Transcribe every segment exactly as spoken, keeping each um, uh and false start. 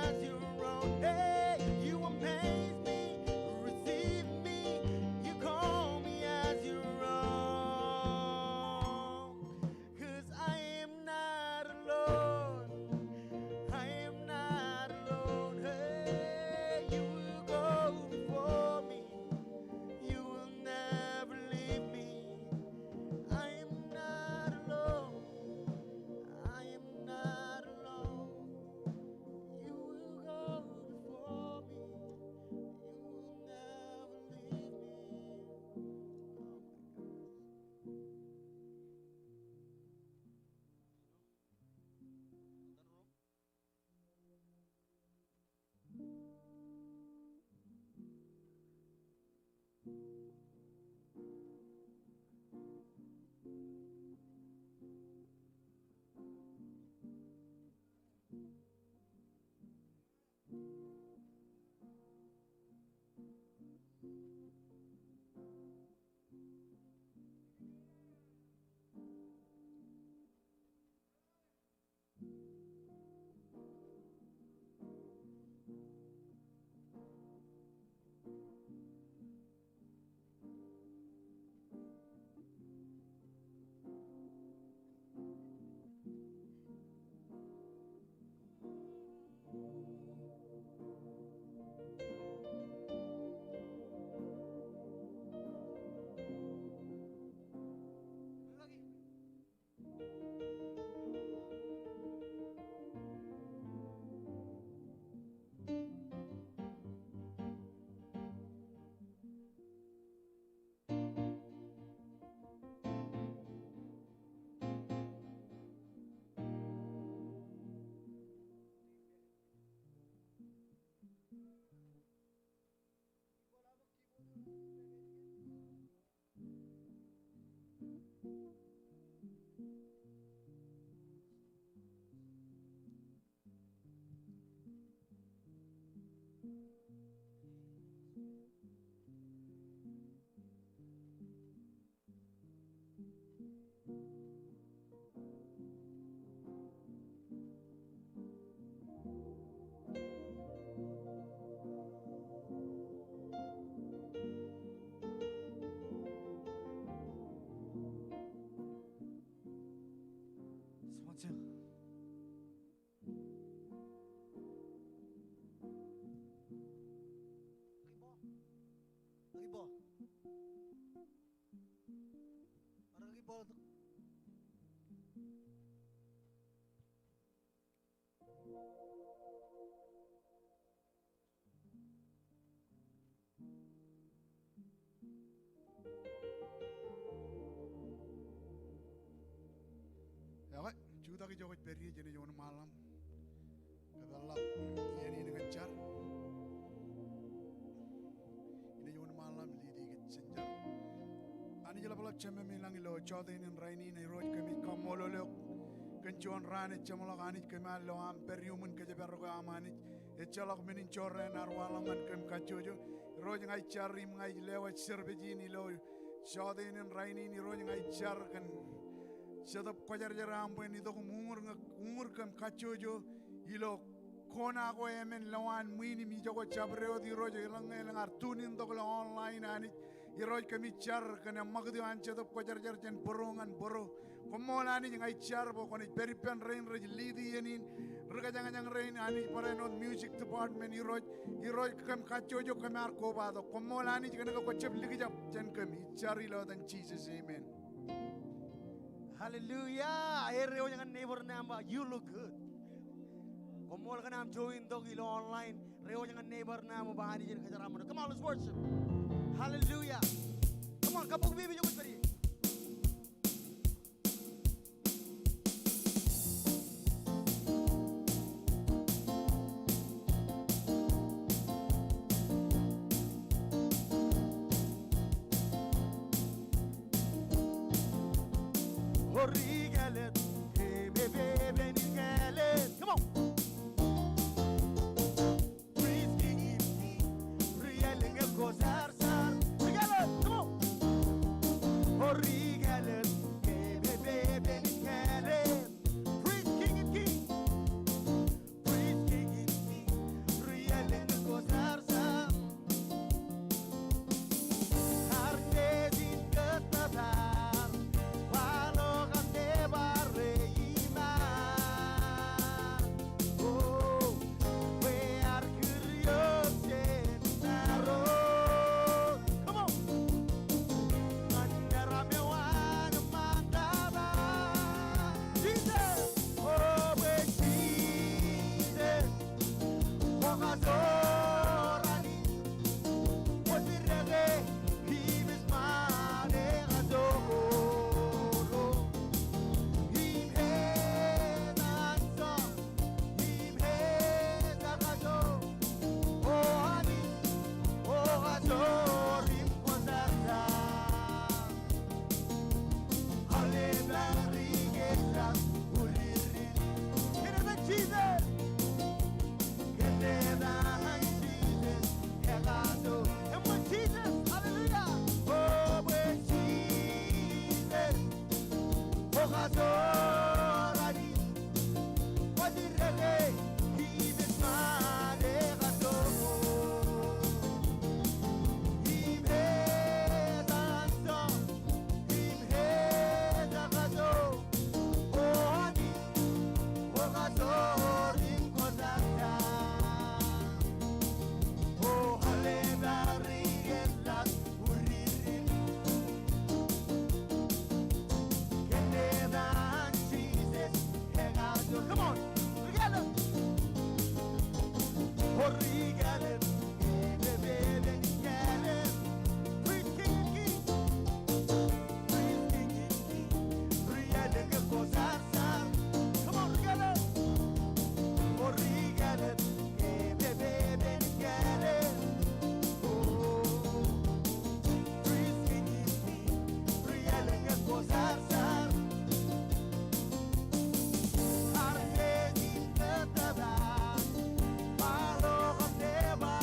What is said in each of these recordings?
As your own. Hey, you amaze me, receive me, you call me as your own. 'Cause I am not alone, I am not alone. Hey, you will go before me, you will never leave me. I am not alone, I am not alone. You will go before me. You will never leave me. Oh my God. Sponsor. Aki ball. Aki ball. Aki ball. Ekwe, jutak ijo kwōj pād ie, jenaaj wōnṃaanḷọk. Kōpeḷḷọk iien in ñan jar. Inaaj wōnṃaanḷọk lead e kōj jān jar. Anij eḷapḷọk Jemem ilañ ilo jọteen in rainin, Irooj kōmij kaṃṃoolol eok kōn juon raan ej jeṃḷọk, Anij kōm ar lo aṃ pād iuṃwin kōjparok eo aṃ Anij. Ejjeḷọk men in jorrāān ear waḷọk ñan kōm kajjojo. Irooj ña ij jar im ña ij lewōj service in ilo jọteen in rainin, Irooj ña ij jar kōn Jetōb Kwōjarjar eo aṃ bwe en itok im uñūr ñe, uñūr kōm kajjojo ilo kona ko emān lowaan ṃwiin im ijoko jabdewōt, Irooj, eḷaññe elōñ ar tune in tok ilo online, Anij. Irooj kōmij jar kōn eṃṃakūt eo an Jetōb Kwōjarjar jān bōro ñan bōro. Koṃṃool Anij, ña ij jar bwe kwōnaaj pād ippān rein rej lead iien in, ri kōjañjañ rein, Anij, barāinwōt music department, Irooj, Irooj kōm kajjojo kōm ar kobatok. Koṃṃool Anij kōn ke kwōjab likjab jān kōm. Ij jar ilo etan Jisōs, amen. Hallelujah. Ewōr ñan neighbor eo aṃ ba, "You look good." Koṃṃool kōn aṃ join tok ilo online. Ewōr ñan neighbor eo aṃ ba, "Anij en kōjeraaṃṃan." Come on, let's worship. Hallelujah. Come on, kabbokbok ijo kwōj pād ie. Ori kālet, ke pepe penin kālet. Come on. Praise King in King. Ri kālet ñe ko sar sar. Ri kālet. Come on. Ori kālet, ke pepe penin kālet. Praise King in King. Praise King in King. Praise King in King. Praise King in King. Ri-ālōñ ke kwōsarsar. Come on, ri-ālōñ. O ri-ālōñ ke pepepen kāālōt. O, praise King in King. Ri-ālōñ ke kwōsarsar. Armej in tōtōba. Kwaḷọk newa.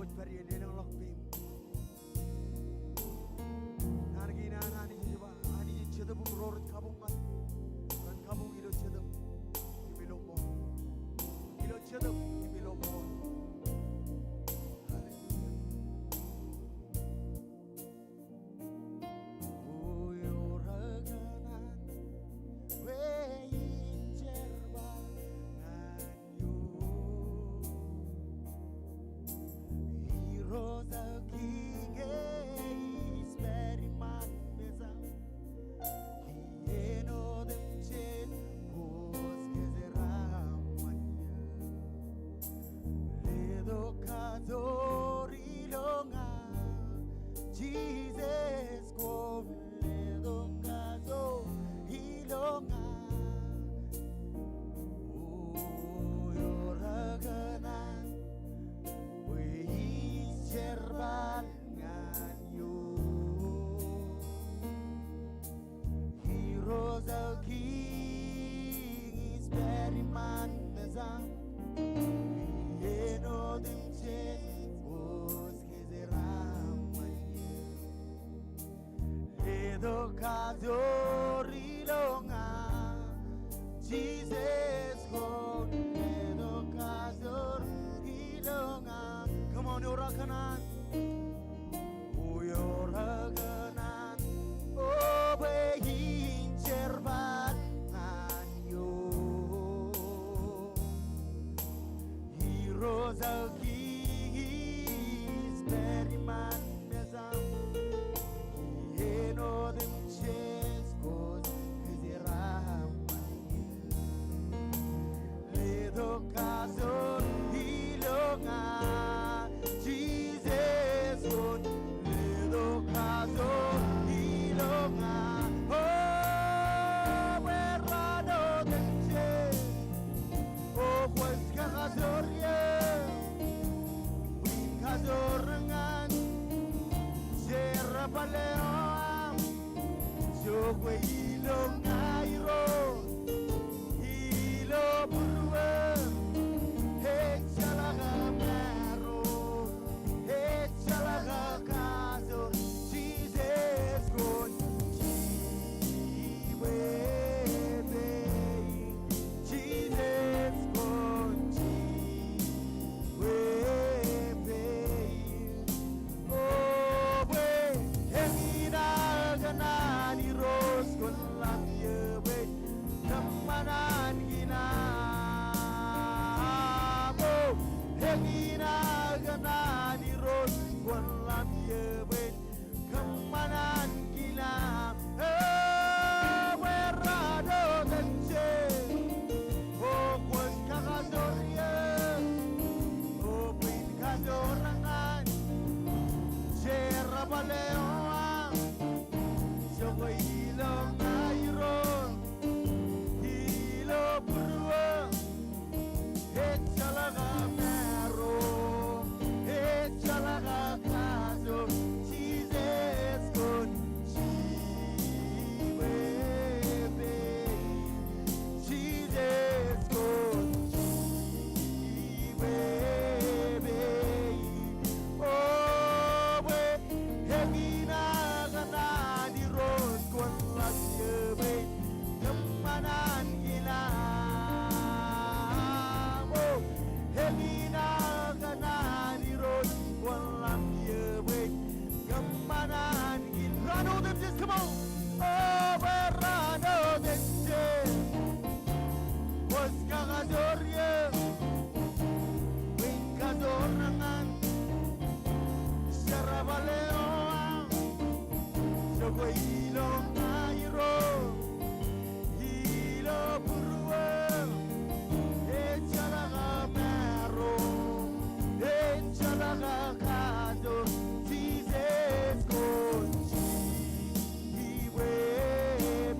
Pād ie, lelōñḷọk peiṃ. Naan kein an Anij ej ba, Anij ej Jetōb im ro rej kabuñ ñan, ren kabuñ ilo Jetōb im ilo ṃool. Ilo Jetōb im ilo ṃool. Hallelujah. Uyo rej kōṇaan bwe in jerbal ñan eok. Irooj ak Kiiñ ej pād iṃaan mejaṃ. Iien otemjej kwōj kōjeraaṃṃan eō. Letok kajoor ilọk ñan Jisōs, kwōn letok kajoor ilọk ñan. Uyo rej kōṇaan bwe in jerbal ñan eok. Irooj ak Kiiñ ej pād iṃaan mejaṃ. Iien otemjej kwōj kōjeraaṃṃan eō. Letok kajoor ilọk ñan Jisōs, kwōn letok kajoor ilọk ñan. Come on, uyo rej kōṇaan. Uyo rej kōṇaan, o, bwe in jerbal ñan eok. Irooj ak Kiiñ ej pād iṃaan mejaṃ. Iien otemjej kwōj kōjeraaṃṃan eō. Letok kajoor ilọk ñan Jisōs, kwōn letok kajoor ilọk ñan. O, bwe raan otemjej, o, kwōj kakajoor eō. Bwe in kajoor ñan jerbal eo aṃ. Jokwe ilọk ñan Irooj ilo būruō, ejjeḷọk maro, ejjeḷọk kajoor. Jisōs, kwōn jibwe pein. Jisōs, kwōn jibwe pein. O, bwe eñin aō kōṇaan Irooj, kwōn lamjebwe kōṃṃan ankilaan. O, eñin aō kōṇaan Irooj, kwōn lamjebwe kōṃṃan ankilaan. O, bwe raan otemjej, o, kwōj kakajoor eō. O, bwe in kajoor ñan jerbal eo aṃ. Jokwe ilọk ñan Irooj ilo būruō, ejjeḷọk maro, ejjeḷọk kajoor. Jisōs, kwōn jibwe pein. Jisōs, kwōn jibwe pein. O, bwe eñin aō kōṇaan Irooj, kwōn lamjebwe kōṃṃan ankilaan. O, eñin aō kōṇaan Irooj, kwōn lamjebwe kōṃṃan ankilaan. Raan otemjej, come on. O, bwe raan otemjej, kwōj kakajoor eō. Bwe in kajoor ñan jerbal eo aṃ. Jokwe ilọk ñan Irooj ilo būruō, ejjeḷọk maro, ejjeḷọk kajoor. Jisōs, kwōn jibwe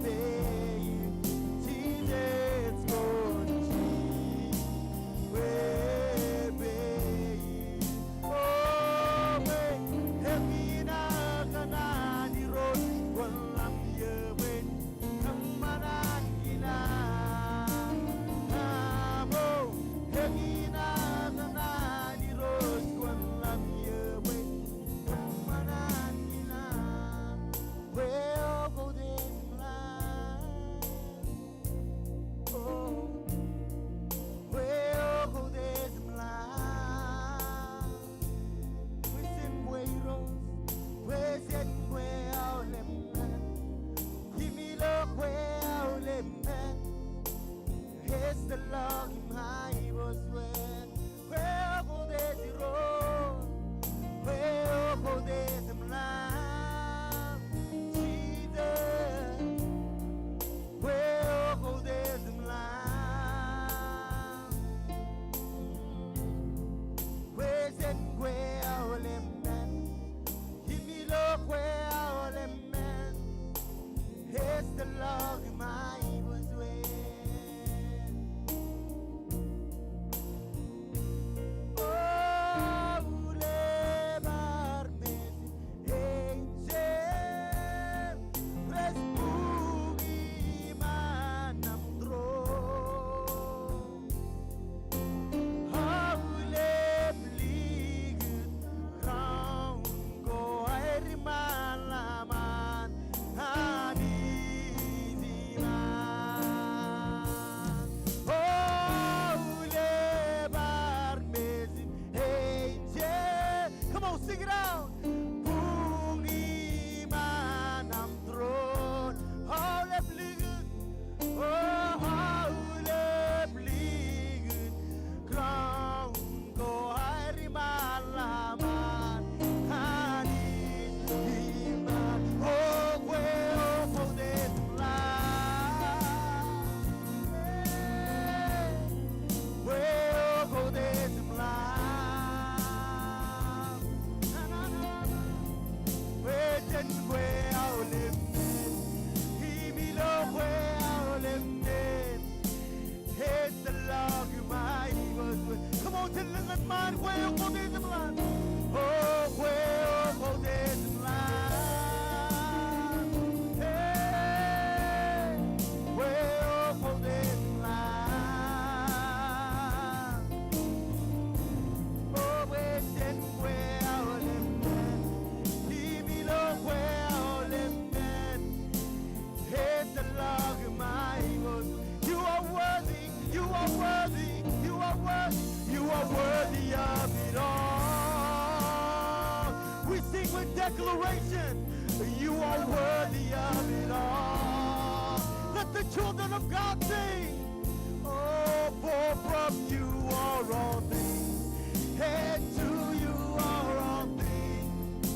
pein. Jisōs, kwōn jibwe pein. O, bwe eñin aō kōṇaan Irooj, kwōn lamj Kwe eo koutiej im ḷaan. O, kwe eo koutiej im ḷaan. Hey, kwe eo koutiej im ḷaan. O, bwe jen kwe aolep men. Im ilo kwe aolep men. Ej tōl ḷọk ṃae ibōd. You are worthy, you are worthy, you are worthy, you are worthy of it all. We sing with declaration, you are worthy of it all. Let the children of God sing. Oh, for from you are all things, and to you are all things.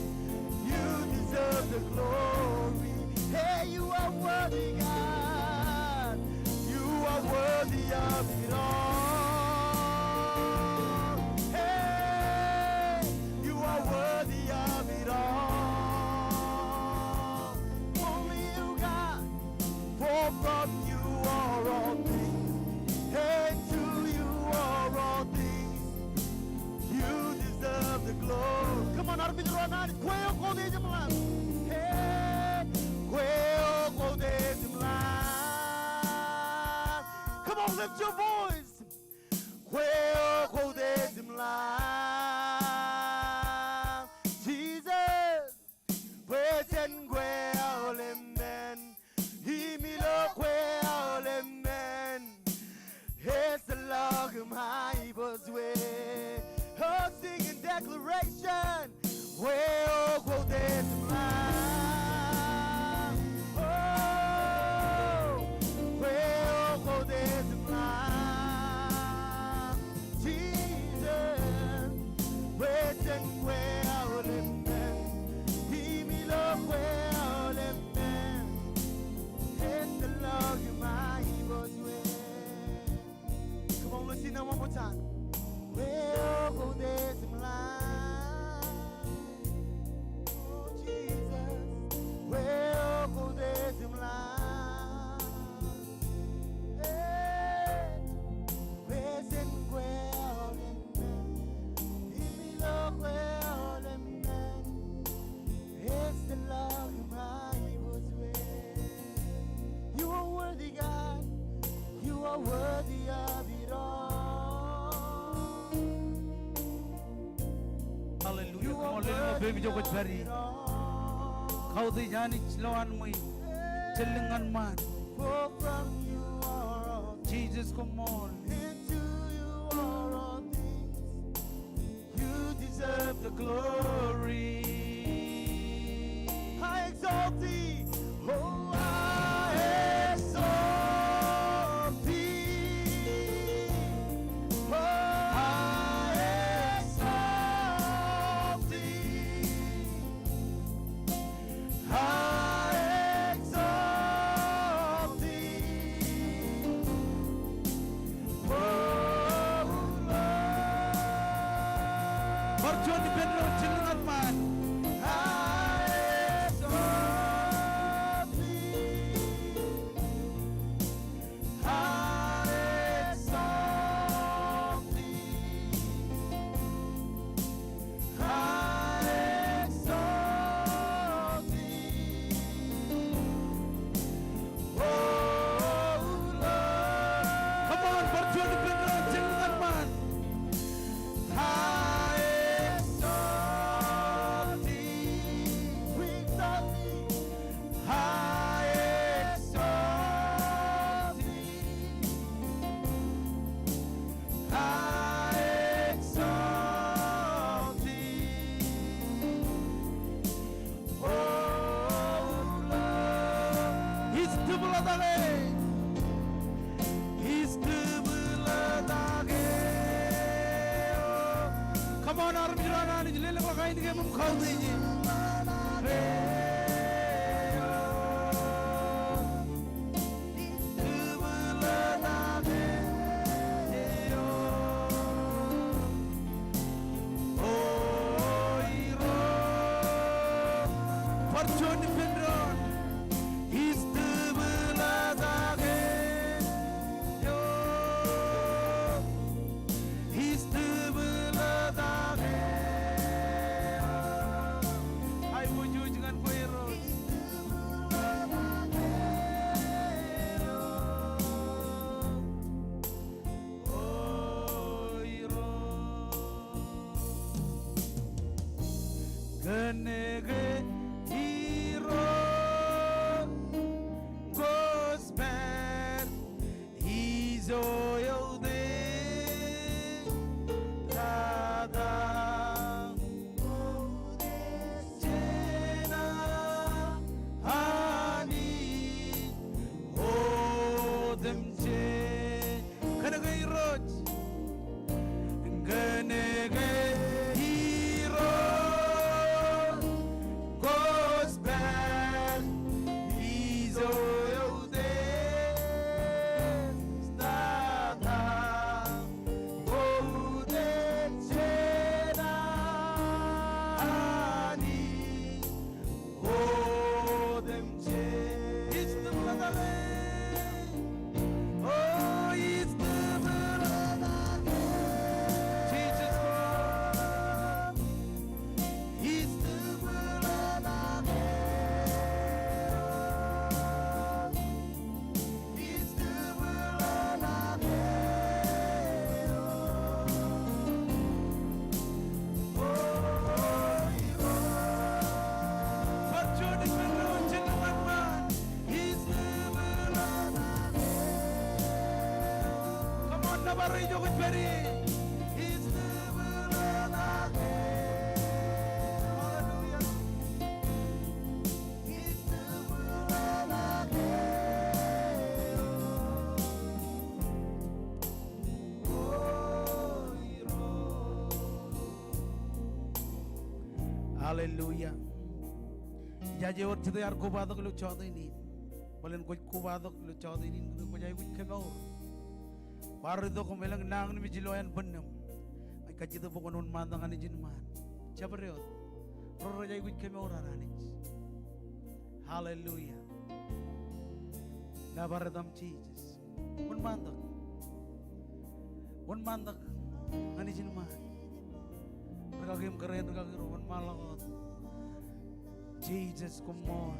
You deserve the glory. Hey, you are worthy, God. You are worthy of it all. Hey, you are worthy of it all. Only you, God. For from you are all things, and to you are all things. You deserve the glory. Come on, armej ro an Anij, kwe eo koutiej im ḷaan. Hey, kwe eo koutiej im ḷaan. Come on, lift your voice. Kwe eo koutiej im ḷaan. Jesus. Bwe jen kwe aolep men, im ilo kwe aolep men, ej tōl ḷọk ṃae ibōd wōt. Oh, sing in declaration. Kwe eo koutiej im ḷaan. Oh, kwe eo koutiej im ḷaan. Jesus, bwe jen kwe aolep men, im ilo kwe aolep men, ej tōl ḷọk ṃae ibōd wōt. Come on, let's sing that one more time. Kwe eo koutiej im ḷaan. Oh, Jesus, kwe eo koutiej im ḷaan. Hey. Bwe jen kwe aolep men, im ilo kwe aolep men, ej tōl ḷọk ṃae ibōd wōt. You are worthy, God. You are worthy of it all. Hallelujah. Come on, lelōñḷọk peiṃ ijo kwōj pād ie. Kautiej Anij ilowaan ṃwiin. Jen lōñ ñan ṃaan. For from you are all things. Jesus, come on. And to you are all things. You deserve the glory. I exalt thee. Oh, I exalt thee. Oh, I exalt thee. I exalt thee, O Lord. Bar juon ippān doon, jen lōñ ñan ṃaan. I exalt thee. I exalt thee. I exalt thee, O Lord. Come on, bar juon ippān doon, jen lōñ ñan ṃaan. I exalt thee. We exalt thee. I exalt thee. I exalt thee, O Lord. Ij tūpḷatake. Ij tūpḷatake. Come on, armej ro an Anij, lelōñḷọk ainikien im kautiej e. Hallelujah. Hallelujah. Ijaje ewōr jete ear kobatok ilo jọteen in. Bōlen kwōj kobatok ilo jọteen in, kōn ke kwōj aikuj kemour. Kwaar itok im elōñ nañinmej ilo ānbwinnūṃ. Ña ij kajjitōk bwe kwōn wōnṃaantak Anij in ṃaan. Jabdewōt. Ro rej aikuj kemour an Anij. Hallelujah. Nōbar etaṃ Jisōs. Wōnṃaantak. Wōnṃaantak Anij in ṃaan. Rikaki im kōrā in, rikaki ro, wōnṃaanḷọk wōt. Jisōs, koṃṃool.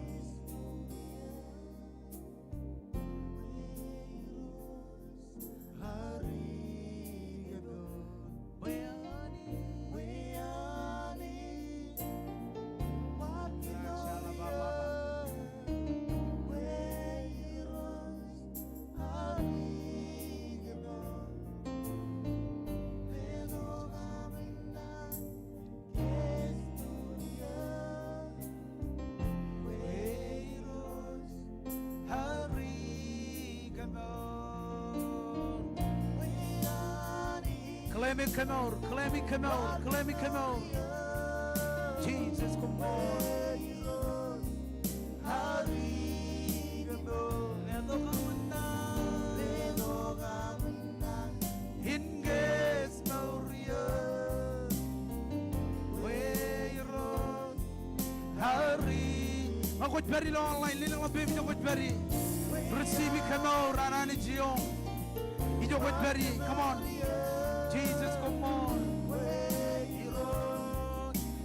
Claim e kemour, claim e kemour, claim e kemour. Jisōs, koṃṃool. Ñe kwōj pād ilo online, lelōñḷọk peiṃ ijo kwōj pād ie. Receive e kemour an Anij ioṃ. Ijo kwōj pād ie. Come on. Jisōs, koṃṃool.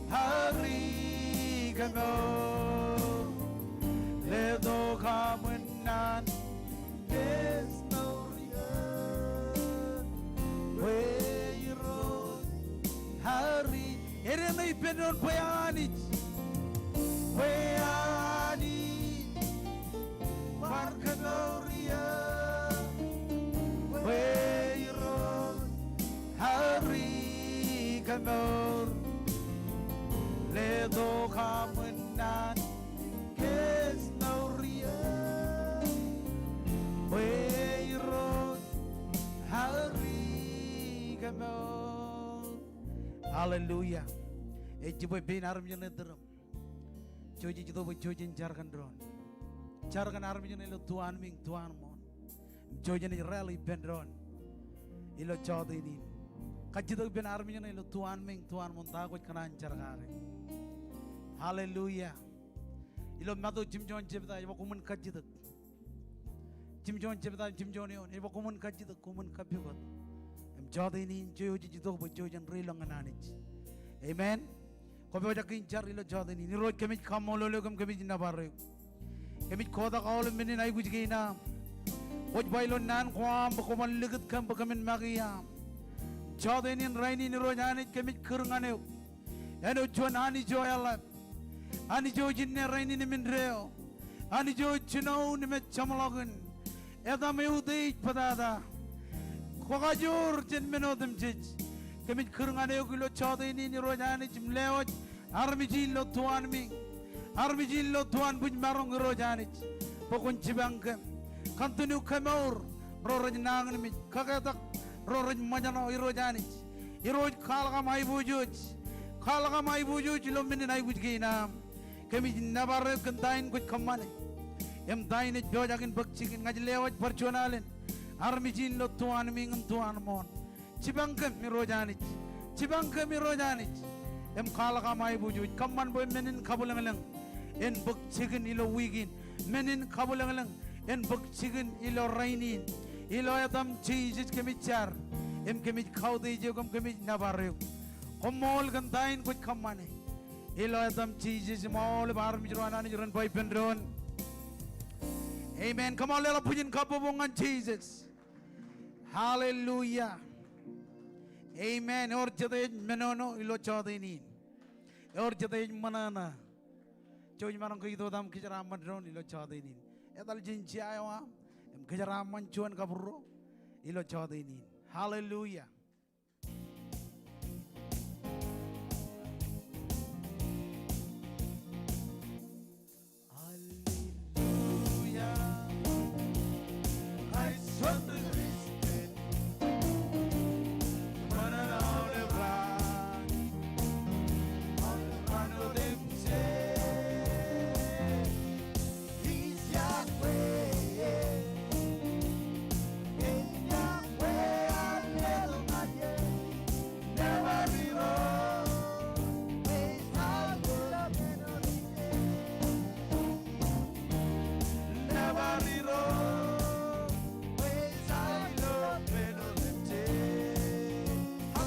Hari kemour. Letok aṃ unin. Bwe Irooj, hari. Ej āinwōt ippān doon bwe Anij. Bwe Anij kwaar kemour eō. Bwe Irooj, hari kemour. Letok aṃ unin. Kōj mour eō, bwe Irooj, hari kemour. Hallelujah. Ej jibwe pein armej eṇ ettōr im jouj ej itok bwe jouj jen jar kōn doon. Jar kōn armej eṇ ilo tuanmiiñ, tuanṃoon. Im jouj jen ej rally ippān doon ilo jọteen in. Kajjitōk ippān armej eṇ ilo tuanmiiñ, tuanṃoon, ta kwōj kōṇaan jar kake. Hallelujah. Ilo Matu jimjuon jebta, ej ba koṃwin kajjitōk. Jimjuon jebta, jimjuon eoon, ej ba koṃwin kajjitōk, koṃwin kappukot. Im jọteen in jouj ej itok bwe jouj jen reiḷọk ñan Anij. Amen. Kwōpojak in jar ilo jọteen in. Irooj, kōmij kaṃṃoolol eok im kōmij nōbar eok. Kōmij kotak aolep men in aikuj kein aṃ. Kwōj ba ilo naan ko aṃ bwe kwōban likūt kōm bwe kōmin make iaam. Jọteen in rainin Irooj Anij, kōmij kūr ñan eok. Āinwōt juon Anij eo eḷap. Anij eo ej inne, rainin im indeeo. Anij eo ej jinoin im ej jeṃḷọkin. Etaṃ eutiej bōtata. Kwōkajoor jān men otemjej. Kōmij kūr ñan eok ilo jọteen in Irooj Anij im lewōj armej in ilo tuanmiiñ. Armej in ilo tuanbwijmaroñ Irooj Anij. Bwe kwōn jipañ kōm. Continue kemour ro rej nañinmej. Kaketak ro rej ṃōjṇọ Irooj Anij. Irooj kwaḷọk aṃ aiboojoj. Kwaḷọk aṃ aiboojoj ilo men in aikuj kein aṃ. Kōmij nōbar eok kōn ta in kwōj kōṃṃane. Im ta in ej pojak in bōk jikin, ña ij lewōj bar juon alen. Armej in ilo tuanmiiñ im tuanṃoon. Jipañ kōm Irooj Anij. Jipañ kōm Irooj Anij. Im kwaḷọk aṃ aiboojoj. Kōṃṃan bwe men in kabwilōñlōñ en bōk jikin ilo wiik in. Men in kabwilōñlōñ en bōk jikin ilo rainin. Ilo etaṃ Jisōs kōmij jar. Im kōmij kautiej eok im kōmij nōbar eok. Koṃṃool kōn ta in kwōj kōṃṃane. Ilo etaṃ Jisōs im aolep armej ro an Anij ren ba ippān doon, amen. Come on, leḷọk bwijin kabbokbok ñan Jisōs. Hallelujah. Amen. Ewōr jete ej menono ilo jọteen in? Ewōr jete ej ṃōṇōṇō? Jouj maroñ ke itok aṃ kōjeraaṃṃan doon ilo jọteen in. Etal jān jea eo aṃ im kōjeraaṃṃan juon kab ruo ilo jọteen in. Hallelujah.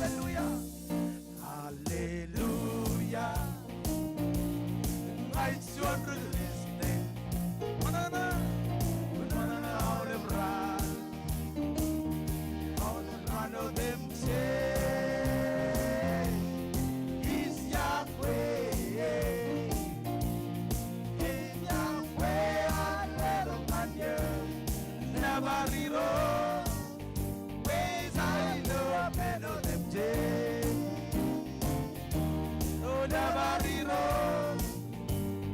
Hallelujah. Hallelujah. Ña ij juon ri Kristian. Ṃōṇōṇō, ṃōṇōṇō aolep raan. Aolep raan otemjej. Ij iọkwe. Ij iọkwe an letok ñan eō. Nōbar Irooj. Bwe ej aelōñ men otemjej. O nōbar Irooj.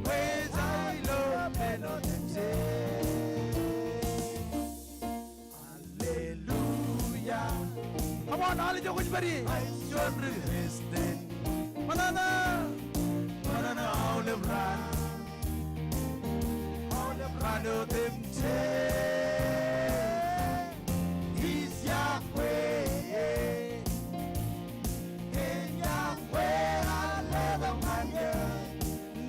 Bwe ej aelōñ men otemjej. Hallelujah. Come on, āliktata kwōj pād ie. Ij juon ri Kristian. Ṃōṇōṇō. Ṃōṇōṇō aolep raan. Aolep raan otemjej. Ij iọkwe. Ij iọkwe an letok ñan eō.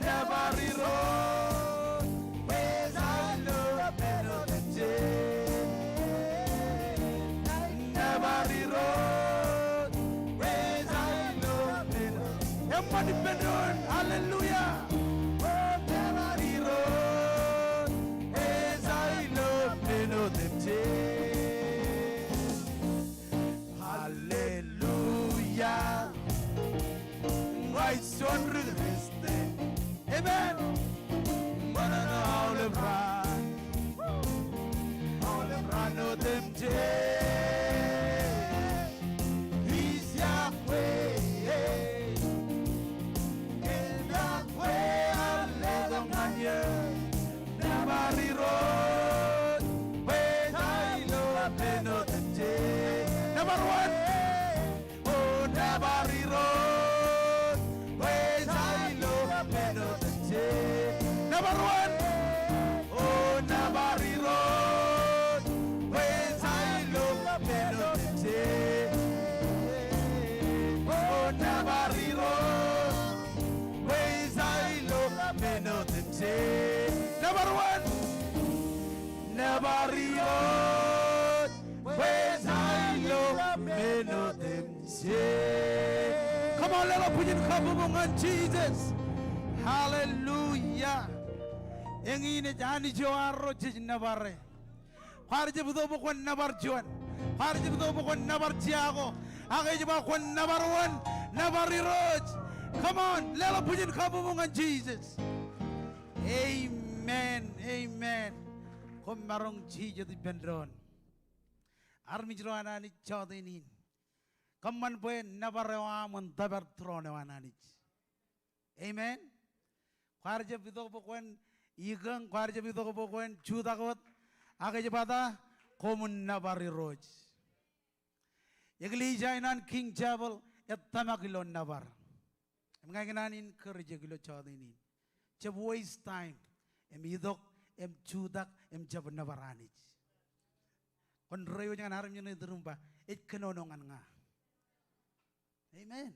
Nōbar Irooj. Bwe ej aelōñ men otemjej. Nōbar Irooj. Bwe ej aelōñ men otemjej. Eṃṃan ippān doon. Hallelujah. O nōbar Irooj. Bwe ej aelōñ men otemjej. Hallelujah. Ña ij juon ri Kristian. Amen. Ṃōṇōṇō aolep raan. Aolep raan otemjej. Ij iọkwe. Ij iọkwe an letok ñan eō. Nōbar Irooj. Bwe ej aelōñ men otemjej. Nōbar wōn? O nōbar Irooj, bwe ej aelōñ men otemjej. Nōbar wōn? O nōbar Irooj, bwe ej aelōñ men otemjej. O nōbar Irooj, bwe ej aelōñ men otemjej. Nōbar wōn? Nōbar Irooj, bwe ej aelōñ men otemjej. Come on, leḷọk bwijin kabbokbok ñan Jisōs. Hallelujah. Eñin ej Anij eo arro jej nōbare. Kwaar jab itok bwe kwōn nōbar juon. Kwaar jab itok bwe kwōn nōbar jako. Ak ej ba kwōn nōbar wōn? Nōbar Irooj. Come on, leḷọk bwijin kabbokbok ñan Jisōs. Amen. Amen. Koṃ maroñ jijet ippān doon. Armej ro an Anij jọteen in, kōṃṃan bwe nōbar eo aṃ en tōpar tūroon eo an Anij. Amen. Kwaar jab itok bwe kwōn ikōñ, kwaar jab itok bwe kwōn jutak wōt, ak ej bata, koṃwin nōbar Irooj. Eklejia in an King Chapel ej tōmak ilo nōbar. Im ña ikōṇaan encourage eok ilo jọteen in. Jab waste time im itok im jutak im jab nōbar Anij. Kwōn reiwōj ñan armej ṇe iturin im ba, ej kōnono ñan ña. Amen.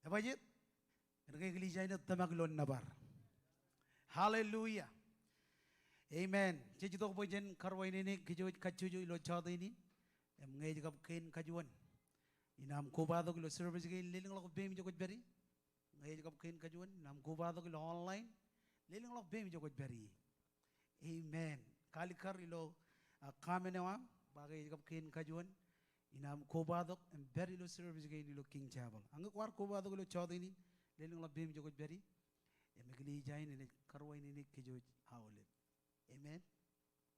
Ebajjeet? Kōnke eklejia in ej tōmak ilo nōbar. Hallelujah. Amen. Jej itok bwe jen karuwainene kōj wōj kajjojo ilo jọteen in. Im ñe ej kab kein kajuon, inaaj kobatok ilo service kein, lelōñḷọk peiṃ ijo kwōj pād ie. Ñe ej kab kein kajuon, inaaj kobatok ilo online, lelōñḷọk peiṃ ijo kwōj pād ie. Amen. Kalikkar ilo, ah, comment eo aṃ, ba ke ej kab kein kajuon, inaaj kobatok im pād ilo service kein ilo King Chapel. Ak ñe kwaar kobatok ilo jọteen in, lelōñḷọk peiṃ ijo kwōj pād ie. Im eklejia in enaaj karuwainene kōj wōj aolep. Amen.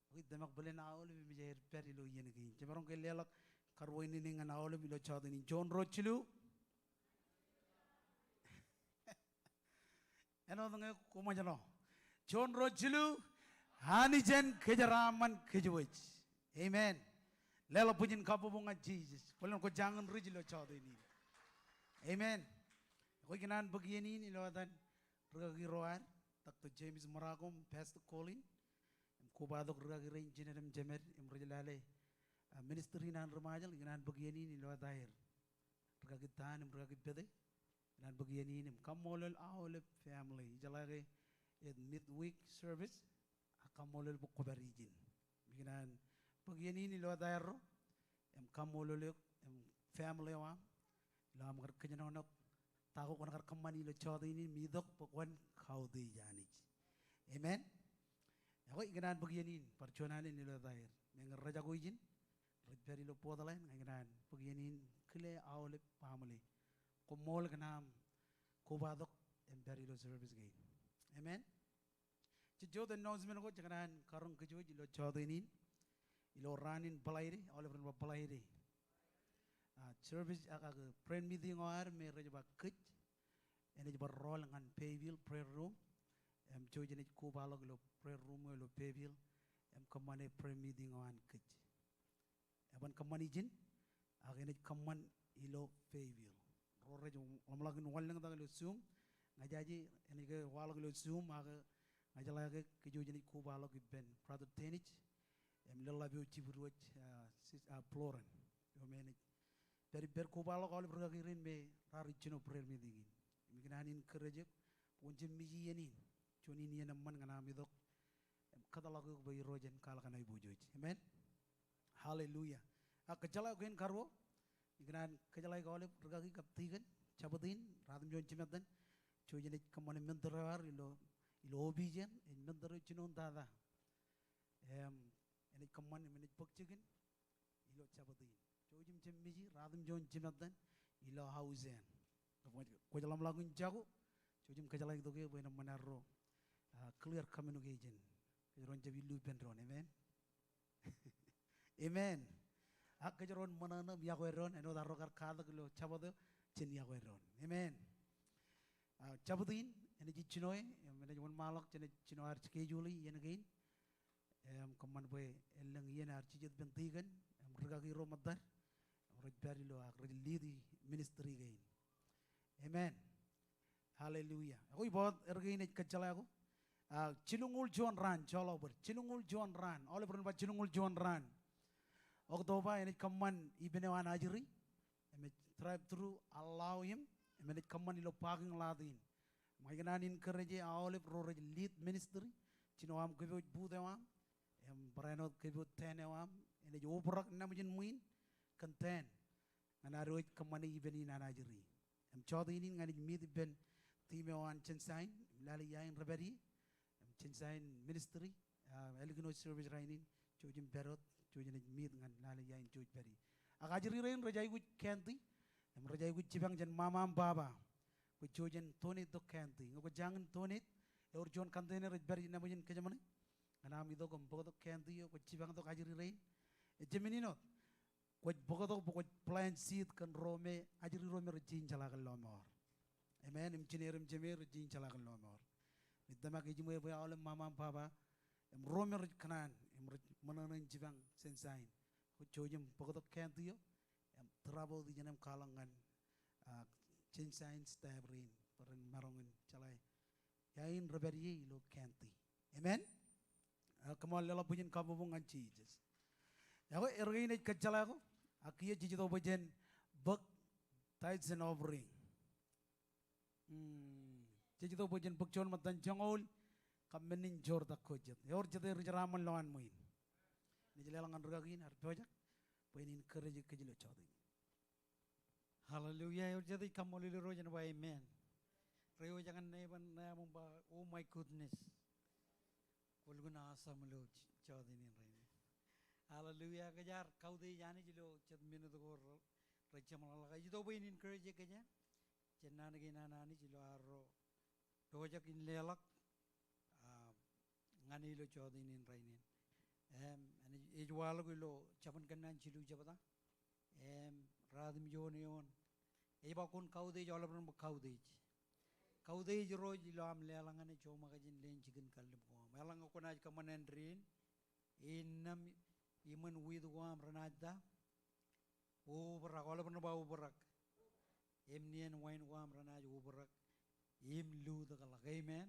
Ekwe ij tōmak bōlen aolep emōj aer pād ilo iien kein. Jemaroñ ke leḷọk karuwainene ñan aolep ilo jọteen in. Juon, ruo, jilu. Āinwōt ñe koṃ ejjeḷọk. Juon, ruo, jilu. Anij en kōjeraaṃṃan kōjwōj. Amen. Leḷọk bwijin kabbokbok ñan Jisōs. Bōlen kwō jañin ri ilo jọteen in. Amen. Ekwe ikōṇaan bōk iien in ilo etan rūkaki ro ad, Doctor James Marakom, Pastor Colin, im kobatok rūkaki rein jined im jemed im rej lale, ah, ministry in an ri Ṃajeḷ. Ikōṇaan bōk iien in ilo etaer, rūkaki Tan im rūkaki Pete. Ikōṇaan bōk iien in im kaṃṃoolol aolep family. Ijeḷā ke ej midweek service, ak kaṃṃoolol bwe kwō pād ijin. Im ikōṇaan bōk iien in ilo etaerro im kaṃṃoolol eok im family eo aṃ ilo aṃ kar kōjenolọk ta ko kwōn kar kōṃṃani ilo jọteen in im itok bwe kwōn kautiej Anij. Amen. Ekwe ikōṇaan bōk iien in bar juon alen ilo etaer. Meñe rej jako ijin, rej pād ilo Portland, ña ikōṇaan bōk iien in kile aolep baaṃle. Koṃṃool kōn aṃ kobatok im pād ilo service kein. Amen. Jej wōt announcement ko jekōṇaan karoñ kōjwōj ilo jọteen in. Ilo raan in Bōḷaide, aolep ren ba Bōḷaide. Ah, service ak, ak prayer meeting eo ad me rej ba kōj, enaaj bar rọọl ñan Bayville prayer room. Im jouj enaaj kobaḷọk ilo prayer room eo ilo Bayville im kōṃṃane prayer meeting eo an kōj. Eban kōṃṃan ijin, ak enaaj kōṃṃan ilo Bayville. Ro rej ḷōmṇak in wanlōñtak ilo Zoom, ña ijaje enaaj ke waḷọk ilo Zoom, ak ña ijeḷā ke kōj wōj enaaj kobaḷọk ippān Brother Dennis im lōḷḷap eo jibwid wōj, ah, sis-, ah, Floren. Eo me enaaj pād ippād kobaḷọk aolep rūkaki rein me raar jino prayer meeting in. Im ikōṇaan encourage eok bwe kwōn jab miji iien in. Juon in iien eṃṃan ñan aṃ itok im kōtḷọk eok bwe Irooj en kwaḷọk kōn aiboojoj. Amen. Hallelujah. Ak kōjjeḷā eo kein karuo, ikōṇaan kōjjeḷā aolep rūkaki kab tikōn, jabōt in, ratimjuon jimettan, jouj enaaj kōṃṃane mentor eo ad ilo, ilo opiij eṇ, ej mentor eo jinoin tata. Im enaaj kōṃṃan, im enaaj bōk jikin ilo jabōt in. Jouj im jab miji, ratimjuon jimettan ilo house eṇ. Kwōj ḷōmṇak in jako, jouj im kōjjeḷā tok e bwe en eṃṃan arro, ah, clear communication. Kōjro en jab illu ippān doon, amen. Amen. Ak kōjro en ṃōṇōṇō im yokwe doon, āinwōt arro kar katak ilo Jabōt eo, jen yokwe doon. Amen. Ah, Jabōt in, enaaj jinoe, im enaaj wōnṃaanḷọk jenaaj jino ad schedule iien kein. Im kōṃṃan bwe elōñ iien ear jijet ippān tikōn im rūkaki ro ṃōttad im rej pād ilo ak rej lead i ministry kein. Amen. Hallelujah. Ekwe iba wōt er kein ej kōjjeḷā ko. Ah, jilñuul juon raan, joḷọk bōd. Jilñuul juon raan. Aolep ren ba jilñuul juon raan. October enaaj kōṃṃan ippān eo an ajri. Im ej drive through, allow him, im enaaj kōṃṃan ilo parking lot in. Im ña ikōṇaan encourage aolep ro rej lead ministry, jino aṃ kōpooj booth eo aṃ, im barāinwōt kōpooj tent eo aṃ, enaaj obrak ṇa ṃōjin ṃwiin kōn tent. Ñan ad wōj kōṃṃane ippān in an ajri. Im jọteen in ña inaaj meet ippān team eo an Sunshine, im lale ia in rej pād ie, im Sunshine Ministry, ah, ālikin wōj service rainin, jouj im pād wōt, jouj enaaj meet ñan lale ia in jouj pād ie. Ak ajri rein rej aikuj candy, im rej aikuj jipañ jān mama im baba. Bwe jouj en donate tok candy. Ñe kwō jañin donate, ewōr juon container rej pād ie ṇa ṃōjin kōjeṃḷọk. Ñan aṃ itok im bōktok candy eo, kwōj jipañ tok ajri rein. Ejjab men in wōt. Kwōj bōktok bwe kwōj plant seed kōn ro me, ajri ro me rej jañin jeḷā kōn lọmọọr. Amen. Im jined im jemed rej jañin jeḷā kōn lọmọọr. Im ij tōmak ijiṃwe bwe aolep mama im baba im ro me rej kōṇaan im rej ṃōṇōṇō in jipañ Sunshine, kwōj jouj im bōktok candy eo im drop off ijeṇ im kwaḷọk ñan, ah, Sunshine staff rein bwe ren maroñ in jeḷā ia in rej pād ie ilo candy. Amen. Ah, come on, leḷọk bwijin kabbokbok ñan Jisōs. Ekwe, er kein ej kōjjeḷā ko, ak kiiō jej itok bwe jen bōk tithes and offering. Hmm. Jej itok bwe jen bōk juon ṃōttan joñoul kab men in joortak ko jet. Ewōr jete ri jeraaṃṃan lowaan ṃwiin? Inaaj leḷọk ñan rūkaki in ear pojak bwe en encourage kōj ilo jọteen in. Hallelujah. Ewōr jet ej kaṃṃoolol Irooj en ba amen. Reiwōj ñan neighbor eo aṃ im ba, "Oh my goodness." Kwō lukkuun awesome ilo jọteen in rainin. Hallelujah. Kōj ar kautiej Anij ilo jet minit ko rej jeṃḷọk. Ij itok bwe in encourage kōj jān naan kein an Anij ilo arro pojak in leḷọk, ah, ñan e ilo jọteen in rainin. Im, enaaj, ej waḷọk ilo Jabōn Kōnnaan jilu jebta. Im, ratimjuon eoon. Ej ba kwōn kautiej, aolepen ba kautiej. Kautiej Irooj ilo aṃ leḷọk ñan e joṃakajin leen jikin kallib ko aṃ. Eḷaññe kwōnaaj kōṃṃan āindein, innām iṃōn wit ko aṃ renaaj ta? Obrak, aolepen ba obrak. Im nien wain ko aṃ renaaj obrak im lutōkḷọk. Amen.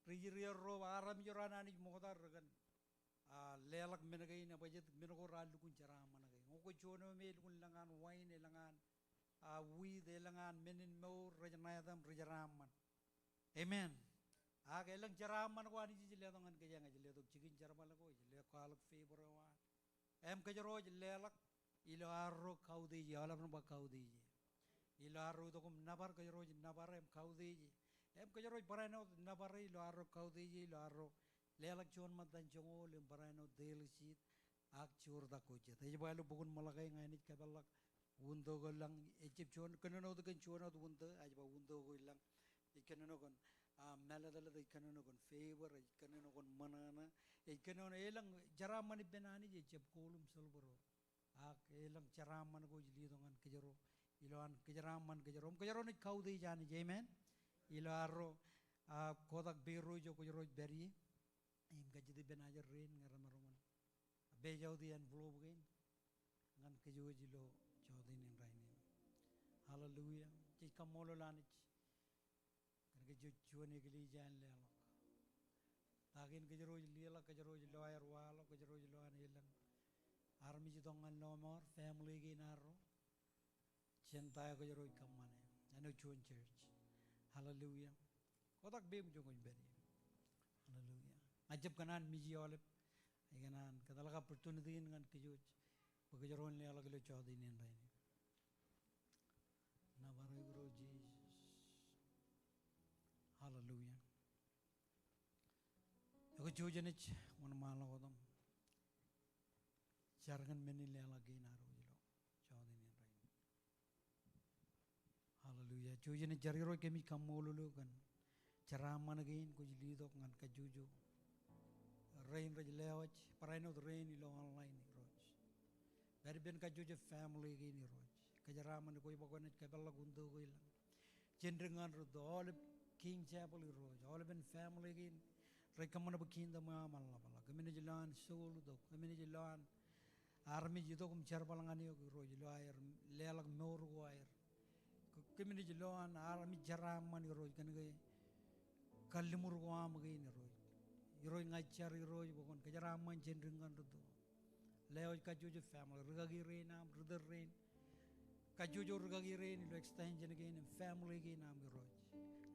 Ri Israel ro armej ro an Anij ṃokta rekōn, a, leḷọk men kein, ebajjeet men ko raar lukkuun jeraaṃṃan kein. Ñe kwōj juon eo me elukkuun lōñ an wain, elōñ an, a, wit, elōñ an men in mour, rej ṇa etan, rej jeraaṃṃan. Amen. Ak elōñ jeraaṃṃan ko Anij ej letok ñan kōj, eñin ej letok jikin jerbal ko, ej letok kwaḷọk favor eo an. Im kōjro ej leḷọk ilo arro kautiej e, aolepen ba kautiej e. Ilo arro itok im nōbar, kōjro ej nōbar e im kautiej e. Im kōjro ej barāinwōt nōbar e ilo arro kautiej e, ilo arro leḷọk juon ṃōttan joñoul im barāinwōt deal sheet ak joortak ko jet. Ej ba ilo bok in Ṃōḷakai, ña inaaj kōpeḷḷọk window ko ilañ, ejjab juon, kōnono wōt kōn juon wōt window, ej ba window ko ilañ. Ej kōnono kōn, a, mālōtlōt, ej kōnono kōn favor, ej kōnono kōn ṃōṇōṇō, ej kōnono, elōñ jeraaṃṃan ippān Anij ejjab gold im silver eo. Ak elōñ jeraaṃṃan ko ej letok ñan kōjro, ilowaan kōjeraaṃṃan kōjro im kōjro naaj kautiej Anij. Amen. Ilo arro, a, kotak peirooj eo kōjro ej pād ie. Im kajjitōk ippān ajri rein ñe remaroñ in pād ilo envelope kein ñan kōj wōj ilo jota in rainin. Hallelujah. Jej kaṃṃoolol Anij kōn kōj juon eklejia in leḷọk. Ta kein kōjro ej leḷọk, kōjro ej lo aer waḷọk, kōjro ej lo an elōñ armej itok ñan lọmọọr, family kein arro. Jen ta eo kōjro ej kōṃṃane. Āinwōt juon church. Hallelujah. Kotak peiṃ ijo kwōj pād ie. Hallelujah. Ña ij jab kōṇaan miji aolep. Ij kōṇaan kōtḷọk opportunity in ñan kōj wōj bwe kōjro en leḷọk ilo jota in rainin. Nōbar eok Irooj Jisōs. Hallelujah. Ekwe, jouj im wōnṃaanḷọk wōt im jar kōn men in leḷọk kein ad wōj ilo jota in rainin. Hallelujah. Jouj im jar. Irooj, kōmij kaṃṃoolol eok kōn jeraaṃṃan kein kwōj letok ñan kajjojo rein rej lewōj, barāinwōt rein ilo online, Irooj. Pād ippān kajjojo family kein, Irooj. Kōjeraaṃṃan, kwōj ba kwōnaaj kōpeḷḷọk window ko ilañ jān dik ñan rūtto, aolep King Chapel, Irooj, aolepen family kein rej kōṃṃan bwe kingdom eo aṃ en ḷapḷọk. Kōmij naaj lo an soul itok, kōmij naaj lo an armej itok im jerbal ñan eok, Irooj, ilo aer leḷọk mour ko aer. Kōmij naaj lo an armej jeraaṃṃan, Irooj, kōn ke kalliṃur ko aṃ kein, Irooj. Irooj, ña ij jar, Irooj, bwe kwōn kōjeraaṃṃan jān dik ñan rūtto. Lewōj kajjojo family, rikaki rein aṃ, ritōl rein, kajjojo rikaki rein ilo extension kein im family kein aṃ, Irooj.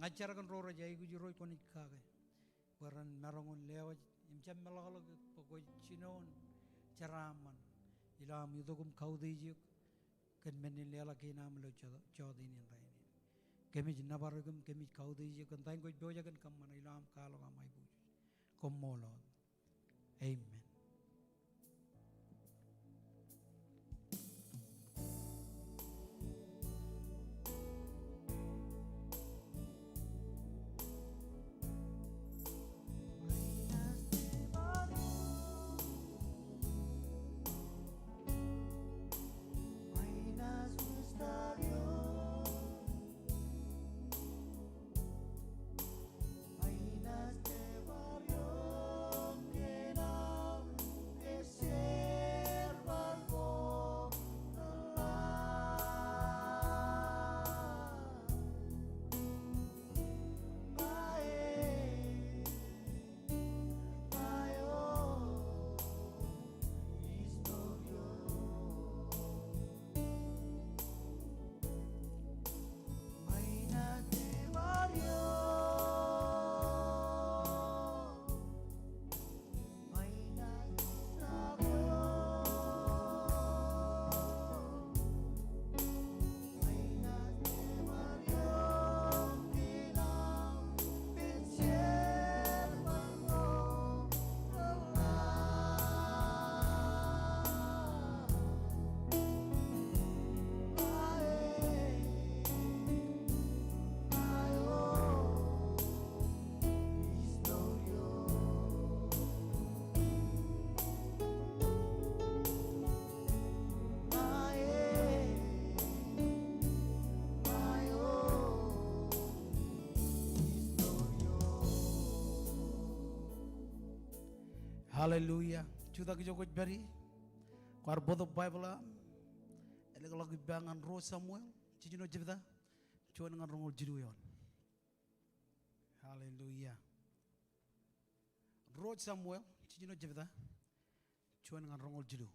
Ña ij jar kōn ro rej aikuj, Irooj, kwōnaaj kake bwe ren maroñ in lewōj im jab meḷọkḷọk eok bwe kwōj jinoin jeraaṃṃan ilo aṃ itok im kautiej eok kōn men in leḷọk kein aṃ ilo jo-, jota in rainin. Kōmij nōbar eok im kōmij kautiej eok kōn ta in kwōj pojak in kōṃṃane ilo aṃ kwaḷọk aṃ aiboojoj. Koṃṃool wōt. Amen. Hallelujah. Jutak ijo kwōj pād ie. Kwaar bōktok Baibōḷ aṃ. Elōkḷọk ippa ñan Ruo Samuel jiljino jebta, juon ñan roñoul jilu eoon. Hallelujah. Ruo Samuel jiljino jebta, juon ñan roñoul jilu.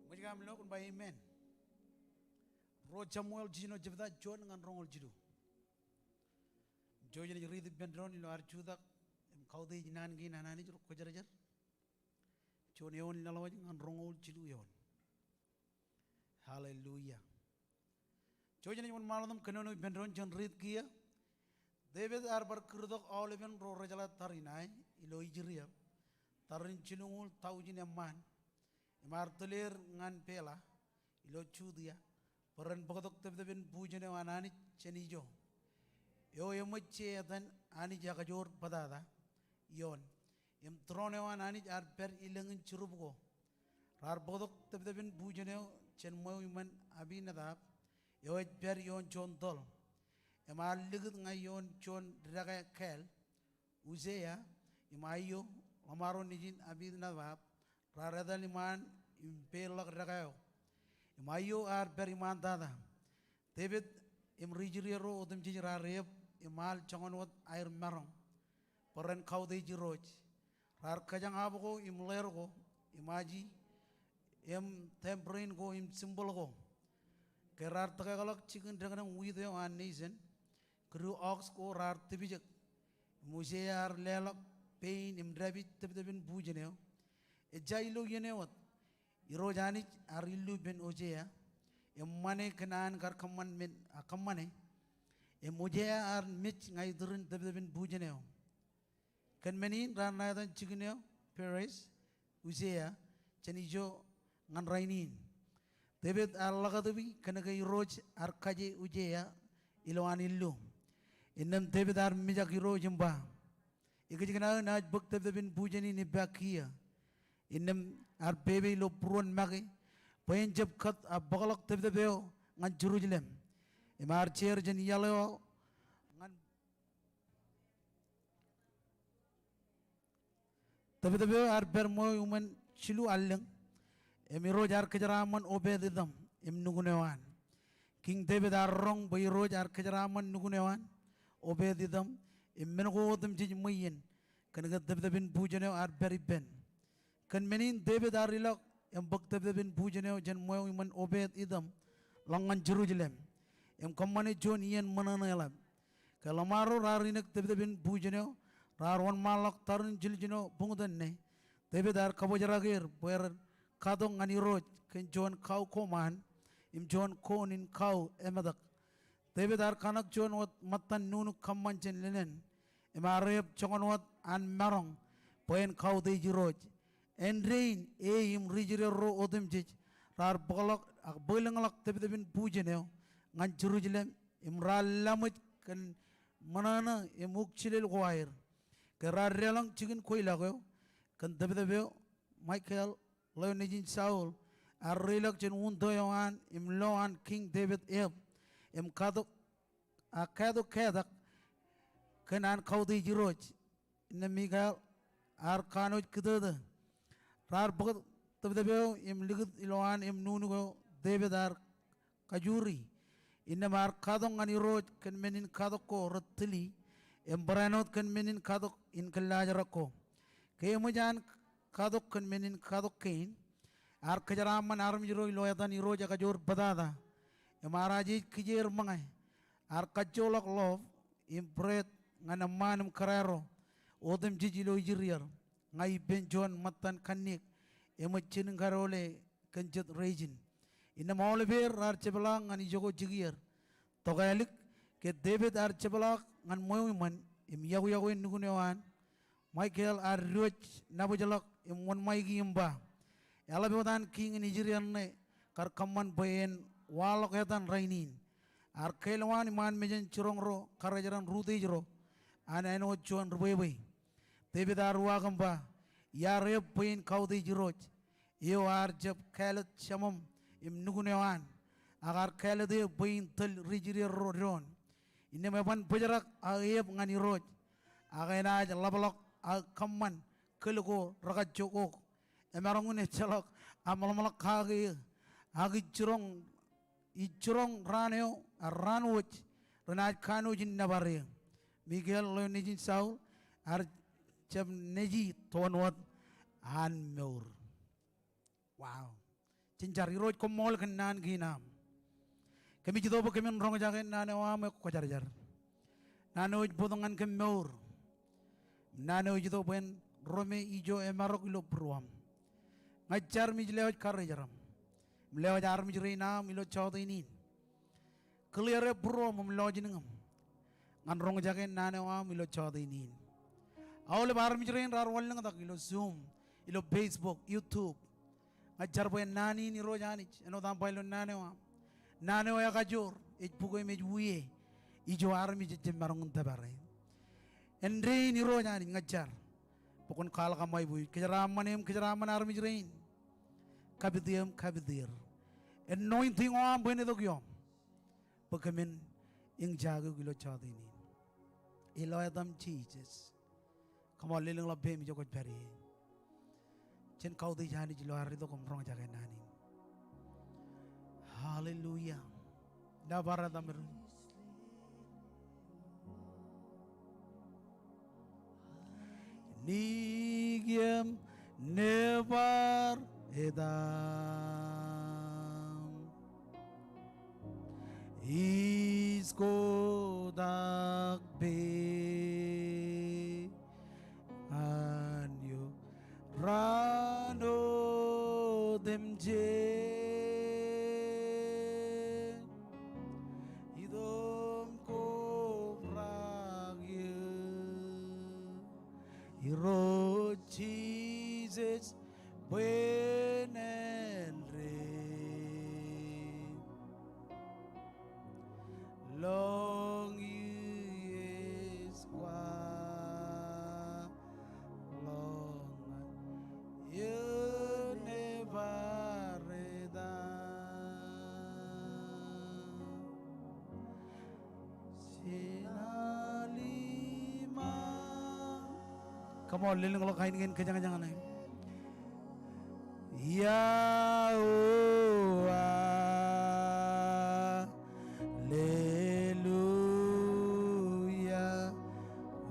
Ṃōj ke aṃ lo kwōn ba amen. Ruo Samuel jiljino jebta, juon ñan roñoul jilu. Ijo jenaaj riit ippān doon ilo ad jutak im kautiej naan kein an Anij ro kwōjarjar. Juon eoon laḷwaj ñan roñoul jilu eoon. Hallelujah. Ijo jenaaj wōnṃaanḷọk im kōnono ippān doon jān riit kiiō. Devid ear bar kūrtok aolepen ro rejeḷā tariṇae ilo Israel, tariṇ jilñuul taujin eṃṃaan, im ear tōl er ñan Bela ilo Judia, bwe ren bōktok tōptōpen bujen eo an Anij jān ijo, eo eṃōj je etan Anij ekajoor bōtata ioon, im tūroon eo an Anij ear pād ilōñin jirup ko. Raar bōktok tōptōpen bujen eo jān ṃweo iṃōn Abinadab, eo ej pād ioon juon tōl, im ear likūt ñan ioon juon dekā kāāl, Usia im Aio, ḷōṃaro nejin Abinadab, raar etal iṃaan im peilḷọk dekā eo. Im Aio ear pād iṃaantata. Devid im ri-Israel ro otemjej raar eab im al joñan wōt aer maroñ, bwe ren kautiej Irooj. Raar kōjañab ko im ḷeer ko im aji im tōmbōrein ko im simbōḷ ko. Ke raar tōkeḷọk jikin dekdōñ wiit eo an Nason, kidu ox ko raar tipjek. Im Usia ear leḷọk pein im dāpij tōptōpen bujen eo. Ejja ilo iien eo wōt, Irooj Anij ear illu ippān Usia im ṃane kōn an kar kōṃṃan men, a kōṃṃane. Im Usia ear mej ñan iturin tōptōpen bujen eo. Kōn men in raar ṇa etan jikin eo Peres Usia jān ijo ñan rainin. Devid ear ḷakatōpi kōnke Irooj ear kaje Usia ilo an illu. Innām Devid ear mijak Irooj im ba, "Ikōjkan aō naaj bōk tōptōpen bujen in ippa kiiō?" Innām ear pepe ilo būruon make bwe en jab kōt a bōkḷọk tōptōp eo ñan Jerusalem. Im ear jeer jān iaḷ eo ñan tōptōp eo ear pād ṃweo iṃōn jilu allōñ, im Irooj ear kōjeraaṃṃan Obed Idom im nukun eo an. Kiiñ Devid ear roñ bwe Irooj ear kōjeraaṃṃan nukun eo an, Obed Idom, im men ko otemjej ṃweien, kōnke tōptōpen bujen eo ear pād ippān. Kōn men in Devid ear ilọk im bōk tōptōpen bujen eo jān ṃweo iṃōn Obed Idom ḷọk ñan Jerusalem, im kōṃṃane juon iien ṃōṇōṇō eḷap. Ke ḷōṃaro raar inek tōptōpen bujen eo, raar wōnṃaanḷọk tariṇ jiljino buñtōn ṇe, Devid ear kabōjrak er bwe ren katok ñan Irooj kōn juon kau koṃaan im juon koon in kau emetōk. Devid ear kaṇak juon wōt ṃōttan nuknuk kōṃṃan jān linen, im ear eab joñan wōt an maroñ bwe en kautiej Irooj. Āindein e im ri-Israel ro otemjej raar bōkḷọk ak bwilōñḷọk tōptōpen bujen eo ñan Jerusalem, im raar laṃōj kōn ṃōṇōṇō im ukjilel ko aer. Ke raar deḷọñ jikin kweilọk eo kōn tōptōp eo, Mikal, ḷeo nejin Saul, ear reiḷọk jān uñtō eo an im lo an Kiiñ Devid eab, im katok, a katok katak kōn an kautiej Irooj. Innām Mikal ear kanooj kūtōtō. Raar bōk tōptōp eo im likūt ilo an im nuknuk eo Devid ear kajuri. Innām ear katok ñan Irooj kōn men in katok ko rej tili, im barāinwōt kōn men in katok in kōllaajrak ko. Ke eṃōj an katok kōn men in katok kein, ear kōjeraaṃṃan armej ro ilo etan Irooj ekajoor bōtata, im ear ajeej kijeer ṃōñā. Ear kajjoḷọk ḷoob im bread ñan eṃṃaan im kōrā ro otemjej ilo Israel, ña ippān juon ṃōttan kanniōk eṃōj jinen kadoḷe kōn jet Rezin. Innām aolepeer raar jepḷaak ñan ijoko jikier. Tokālik, ke Devid ear jepḷaak ñan ṃweo iṃōn im yokwe nukun eo an, Mikal ear diwōj nabōjḷọk im wōnṃaiki im ba, "Eḷap wōt an kiiñ in Israel ṇe kar kōṃṃan bwe en waḷọk etan rainin." Ear kāālwaan iṃaan mejān jiroñ ro karijeran rūtiej ro an āinwōt juon ri bwebwe. Devid ear uwaak im ba, iar eō bwe in kautiej Irooj eo ear jab kāālōt jeṃaṃ im nukun eo an, ak ear kāālōt eō bwe in tōl ri Israel ro doon. Innām eban bōjrak aō eō ñan Irooj, ak enaaj ḷapḷọk aō kōṃṃan kōl ko rekajjook. Emaroñ in ejjeḷọk aṃ ḷōmṇak kake eō, ak ij jiroñ, ij jiroñ raan eo, ak raan wōj renaaj kanooj in nōbar eō. Mikal eo nejin Saul ear jab neji toon wōt an mour. Wow. Jen jar. Irooj, koṃṃool kōn naan kein aṃ. Kōmij itok bwe kōmin roñjake naan eo aṃ ekwōjarjar. Naan eo ej bōk ñan kōm mour. Naan eo ej itok bwe en rōme ijo emarok ilo būruōṃ. Ña ij jar im ij lewōj karijeraṃ im lewōj armej rein aṃ ilo jọteen in. Clear e būruōṃ im lọjilñōṃ ñan roñjake naan eo aṃ ilo jọteen in. Aolep armej rein raar wanlōñtak ilo Zoom, ilo Facebook, YouTube. Ña ij jar bwe naan in Irooj Anij, āinwōt aṃ ba ilo naan eo aṃ, naan eo ekajoor, ej bukwe im ej wie ijo armej ejjab maroñ in tōpare. Āindein Irooj Anij, ña ij jar bwe kwōn kwaḷọk aṃ aiboojoj. Kōjeraaṃṃan eō im kōjeraaṃṃan armej rein. Kapit eō im kapit er. Anointing eo aṃ bwe en itok ioṃ bwe kōmin eñjake eok ilo jọteen in. Ilo etaṃ Jisōs. Come on, lelōñḷọk peiṃ ijo kwōj pād ie. Jen kautiej Anij ilo ad itok im roñjake naan in. Hallelujah. Nōbar etaṃ Irooj. Nikiōṃ nōbar etaṃ. Ij kotak peiṃ ñan eok raan otemjej. Itok im kobrak eō Irooj Jisōs bwe en āindein lọñiō ej kwaḷọk ñan eō nōbar etaṃ. Jen al iṃaan. Come on, lelōñḷọk kain kein kōjañjañ ṇe. Yahweh, hallelujah,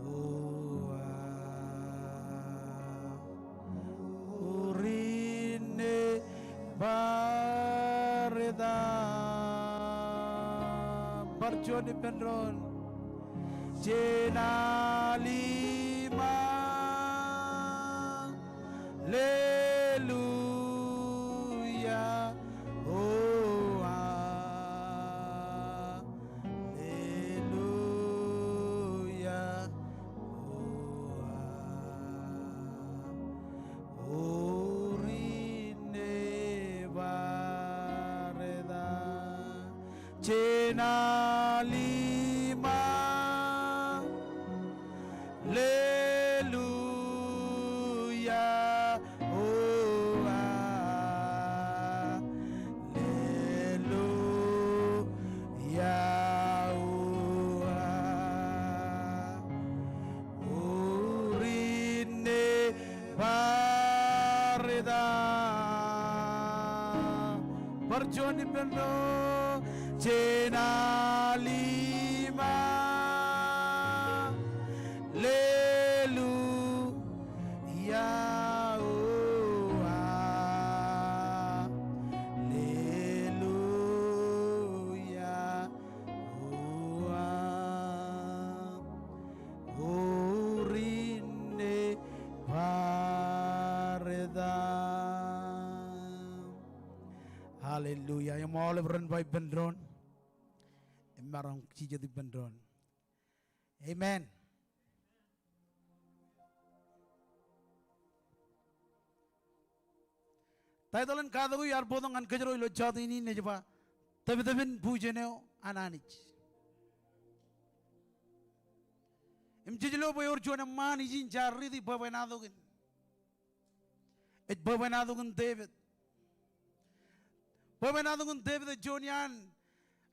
oh, ah, urin e bar etaṃ. Bar juon ippān doon. Jen al iṃaan. Hallelujah. Oh, hallelujah. Oh, ah. Urin e bar etaṃ. Jen al iṃaan. Hallelujah. Oh, hallelujah. Oh, ah. Urin e bar etaṃ. Bar juon ippān doon. Jen al iṃaan. Hallelujah, oh, hallelujah. Urin e bar etaṃ. Hallelujah. Im aolep ren ba ippān doon im maroñ jijet ippān doon. Amen. Taitōḷ in katak eo iar bōktok ñan kōjro ilo jọteen in ej ba, tōptōpin bujen eo an Anij. Im jej lo bwe ewōr juon eṃṃaan ijin jaar riiti bwebwenato kein. Ej bwebwenato kein Devid. Bwebwenato kein Devid ej juon iaan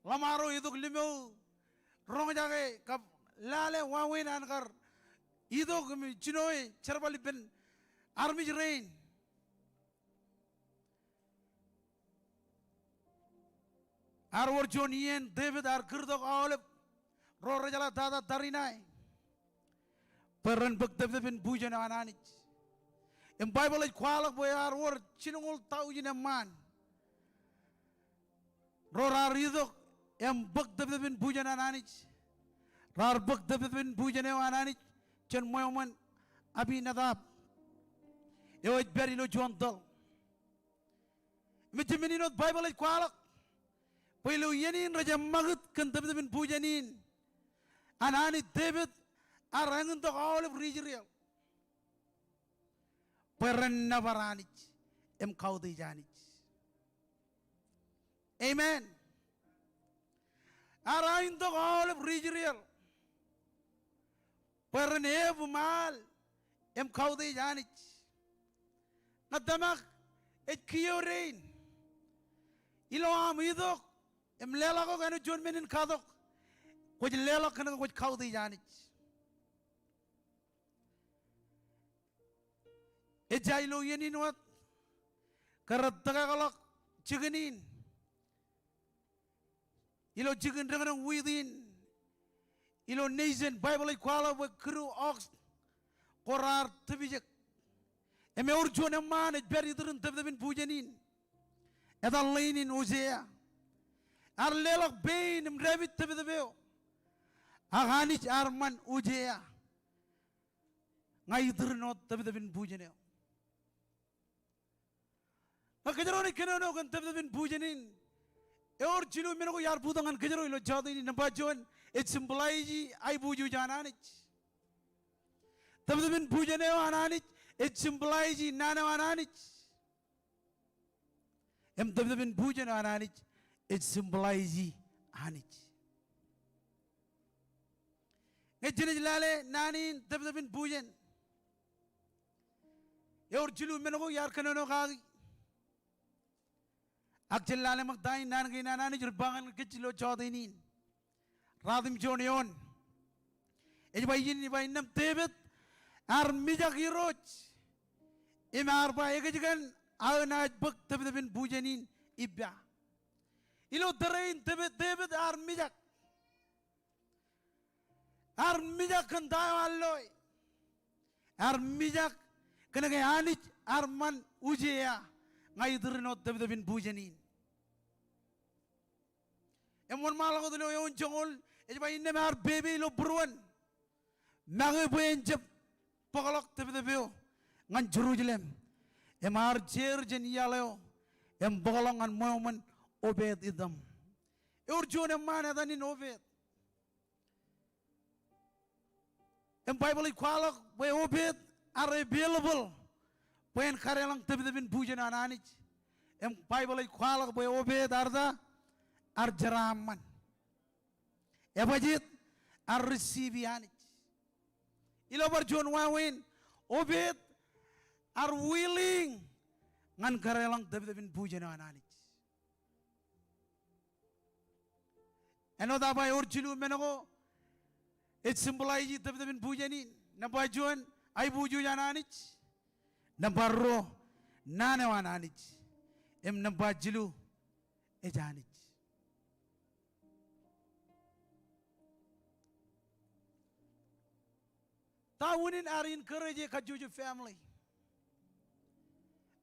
ḷōṃaro itok limo roñjake kab lale wāween an kar itok im jinoe jerbal ippān armej rein. Ear wōr juon iien Devid ear kūrtok aolep ro rejeḷā tata tariṇae bwe ren bōk tōptōpin bujen eo an Anij. Im Baibōḷ ej kwaḷọk bwe ear wōr jilñoul tọujin eṃṃaan ro raar itok im bōk tōptōpin bujen an Anij. Raar bōk tōptōpin bujen eo an Anij jān ṃweo ṃōn Abinadab eo ej pād ilo juon tōl. Im ejjab men in wōt Baibōḷ ej kwaḷọk bwe ilo iien in rej jab ṃakūt kōn tōptōpin bujen in an Anij, Devid ear eñintok aolep ri Israel bwe ren nōbar Anij im kautiej Anij. Amen. Ear eñintok aolep ri Israel bwe ren ebumaal im kautiej Anij. Ña tōmak ej kiiō dein ilo aṃ itok im leḷọk eok āinwōt juon men in katok, kwōj leḷọk kōn ke kwōj kautiej Anij. Ejja ilo iien in wōt ke rej tōkakḷọk jikin in ilo jikin deñdeñ wiit in ilo nation Baibōḷ ej kwaḷọk bwe kidu ox ko raar tōpijek. Im ewōr juon eṃṃaan ej pād itūrin tōptōpin bujen in. Etan ḷein in Hosea. Ear leḷọk pein im dāpij tōptōp eo. Ak Anij ear ṃan Hosea ña itūrin wōt tōptōpin bujen eo. Ñe kōjro naaj kōnono kōn tōptōpin bujen in, ewōr jilu men ko iar bōktok ñan kōjro ilo jota in. Nōṃba juon, ej symbolize aiboojoj an Anij. Tōptōpin bujen eo an Anij ej symbolize naan eo an Anij. Im tōptōpin bujen eo an Anij ej symbolize Anij. Ñe jenaaj lale naan in tōptōpin bujen, ewōr jilu men ko iar kōnono kaki. Ak jen lale ṃōk ta in, naan kein an Anij rej ba ñan kōj ilo jota in. Ratimjuon eoon. Ej ba ijin, ej ba innām Devid ear mijak Irooj im ear ba, ekōjkan aō naaj bōk tōptōpin bujen in ippa. Ilo tōre in Devid, Devid ear mijak. Ear mijak kōn ta eo an loe. Ear mijak kōn ke Anij ear ṃan Hosea ña itūrin wōt tōptōpin bujen in. Im wōnṃaanḷọk wōt ilo eoon joñoul, ej ba innām ear pepe ilo būruon make bwe en jab bōkḷọk tōptōp eo ñan Jerusalem. Im ear jeer jān iaḷ eo im bōkḷọk ñan ṃweo ṃōn Obed Edom. Ewōr juon eṃṃaan etan in Obed. Im Baibōḷ ej kwaḷọk bwe Obed ear available bwe en kadeḷọñ tōptōpin bujen an Anij. Im Baibōḷ ej kwaḷọk bwe Obed ear ta? Ear jeraaṃṃan. Ebajjeet? Ear receive Anij. Ilo bar juon wāween, Obed ear willing ñan kadeḷọñ tōptōpin bujen eo an Anij. Āinwōt aō ba ewōr jilu men ko ej symbolize tōptōpin bujen in. Nōṃba juon, aiboojoj an Anij. Nōṃba ruo, naan eo an Anij. Im nōṃba jilu, ej Anij. Ta unin ear encourage e kajjojo family?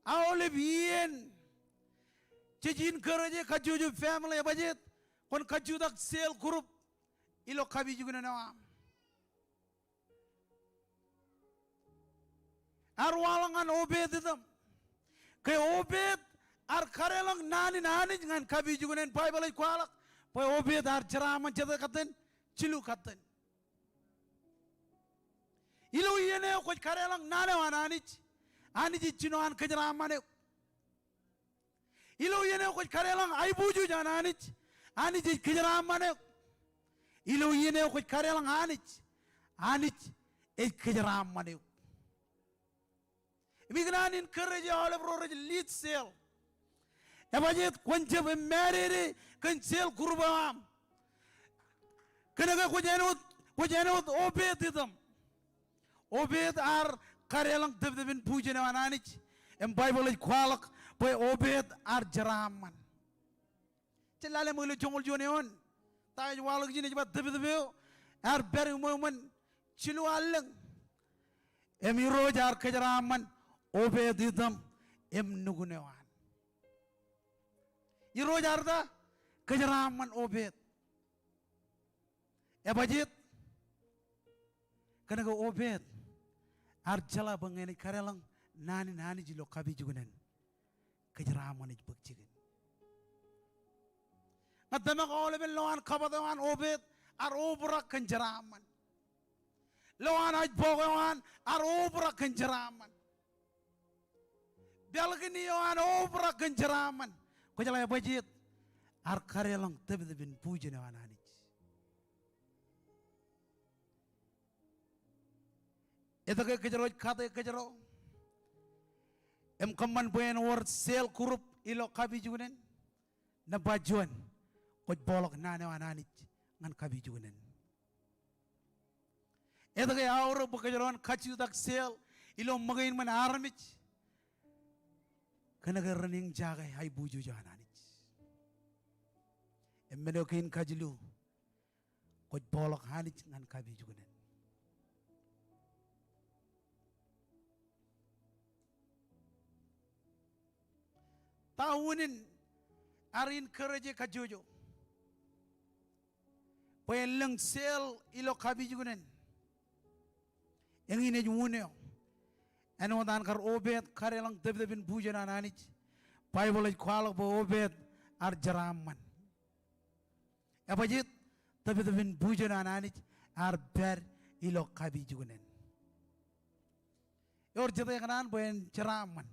Aolep iien jej encourage e kajjojo family, ebajjeet? Kwōn kajjutak cell group ilo kapijuknen eo aṃ. Ear waḷọk ñan Obed Edom. Ke Obed ear kadeḷọñ naan in Anij ñan kapijuknen, Baibōḷ ej kwaḷọk bwe Obed ear jeraaṃṃan jete katten? Jilu katten. Ilo iien eo kwōj kadeḷọñ naan eo an Anij, Anij ej jino an kōjeraaṃṃan eok. Ilo iien eo kwōj kadeḷọñ aiboojoj an Anij, Anij ej kōjeraaṃṃan eok. Ilo iien eo kwōj kadeḷọñ Anij, Anij ej kōjeraaṃṃan eok. Im ikōṇaan in encourage aolep ro rej lead cell. Ebajeet kwōn jab im mālōtlōt kōn cell group eo aṃ. Kōnke kwōj āinwōt, kwōj āinwōt Obed itaṃ. Obed ear kadeḷọñ tōptōp in bujen eo an Anij. Im Baibōḷ ej kwaḷọk bwe Obed ear jeraaṃṃan. Jen lale ṃōk ilo joñoul juon eoon. Ta ej waḷọk ijin? Ej ba tōptōp eo ear pād iṃweo iṃōn jilu allōñ. Im Irooj ear kōjeraaṃṃan Obed itaṃ im nukun eo an. Irooj ear ta? Kōjeraaṃṃan Obed. Ebajeet? Kōnke Obed ear jeḷā bwe ñe enaaj kadeḷọñ naan in Anij ilo kapijuknen, kōjeraaṃṃan ej bōk jikin. Ña tōmak aolepen lowaan kabat eo an Obed ear obrak kōn jeraaṃṃan. Lowaan ajbọọk eo an ear obrak kōn jeraaṃṃan. Balcony eo an obrak kōn jeraaṃṃan. Kwōjeḷā ebajeet? Ear kadeḷọñ tōptōp in bujen eo an Anij. Etke kōjro ej kate kōjro im kōṃṃan bwe en wōr cell group ilo kapijuknen? Nōṃba juon, kwōj bōkḷọk naan eo an Anij ñan kapijuknen. Etke eaorōk bwe kōjro en kajjutak cell ilo ṃōkein ṃōn armej? Kōnke ren eñjake aiboojoj eo an Anij. Im men eo kein kajilu, kwōj bōkḷọk Anij ñan kapijuknen. Ta unin ear encourage kajjojo bwe en lōñ cell ilo kapijuknen? Eñin ej un eo. Āinwōt an kar Obed kadeḷọñ tōptōp in bujen an Anij, Baibōḷ ej kwaḷọk bwe Obed ear jeraaṃṃan. Ebajeet? Tōptōp in bujen an Anij ear pād ilo kapijuknen. Ewōr jete ekōṇaan bwe en jeraaṃṃan?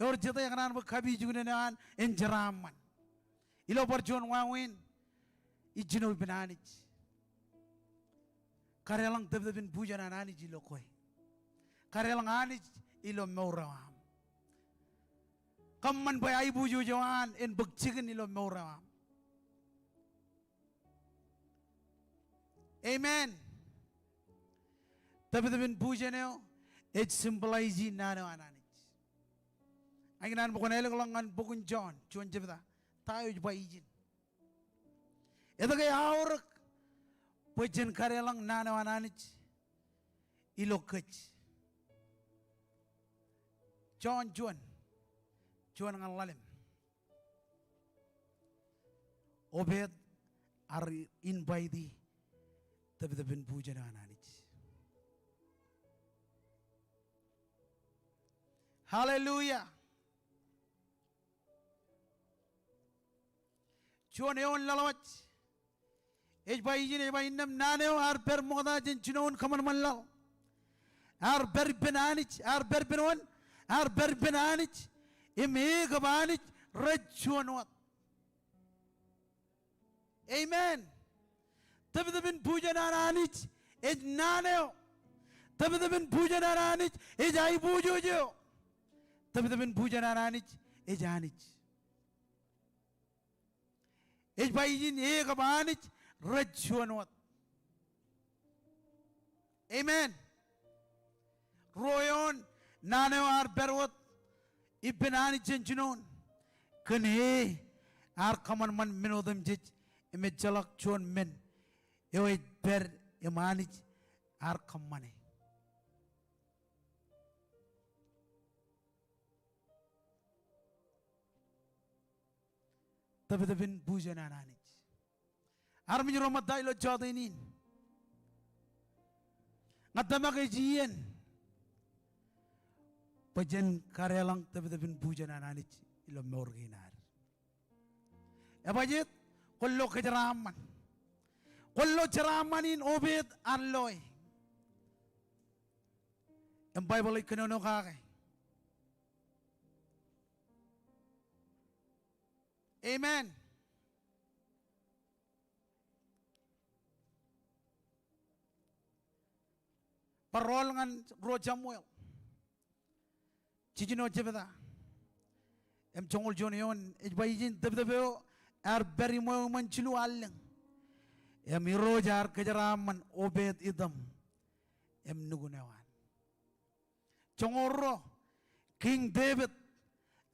Ewōr jete ekōṇaan bwe kapijuknen eo an en jeraaṃṃan? Ilo bar juon wāween, ijjino ippān Anij. Kadeḷọñ tōptōp in bujen an Anij ilo kwe. Kadeḷọñ Anij ilo mour eo aṃ. Kōṃṃan bwe aiboojoj eo an en bōk jikin ilo mour eo aṃ. Amen. Tōptōp in bujen eo ej symbolize naan eo an Anij. Ña ikōṇaan bwe kwōn ālōkḷọk ñan bok in Jon, juon jebta, ta eo ej ba ijin. Etke eaorōk bwe jen kadeḷọñ naan eo an Anij ilo kōj? Jon juon, juon ñan ḷalem. Obed ear invite tōptōp in bujen eo an Anij. Hallelujah. Juon eoon laḷwaj ej ba ijin, ej ba innām naan eo ear pād ṃokta jān jinoin kōṃanṃan laḷ. Ear pād ippān Anij, ear pād ippān wōn? Ear pād ippān Anij. Im e kab Anij rej juon wōt. Amen. Tōptōp in bujen an Anij ej naan eo. Tōptōp in bujen an Anij ej aiboojoj eo. Tōptōp in bujen an Anij ej Anij. Ej ba ijin e kab Anij rej juon wōt. Amen. Ruo eoon, naan eo ear pād wōt ippān Anij jān jinoin kōn e ear kōṃanṃan men otemjej im ejjeḷọk juon men eo ej pād im Anij ear kōṃṃane. Tōptōp in bujen an Anij. Armej ro ṃōtta ilo jọteen in, ña tōmak ej iien bwe jen kadeḷọñ tōptōp in bujen an Anij ilo mour kein ad. Ebajeet? Kwōn lo kōjeraaṃṃan. Kwōn lo jeraaṃṃan in Obed ear loe. Im Baibōḷ ej kōnono kake. Amen. bar rọọl ñan ruo Samuel jiljino jebta im joñoul juon eoon ej ba ijin, tōptōp eo ear pād iṃweo iṃōn jilu allōñ. Im Irooj ear kōjeraaṃṃan Obed Idom im nukun eo an. Joñoul ruo, Kiiñ Devid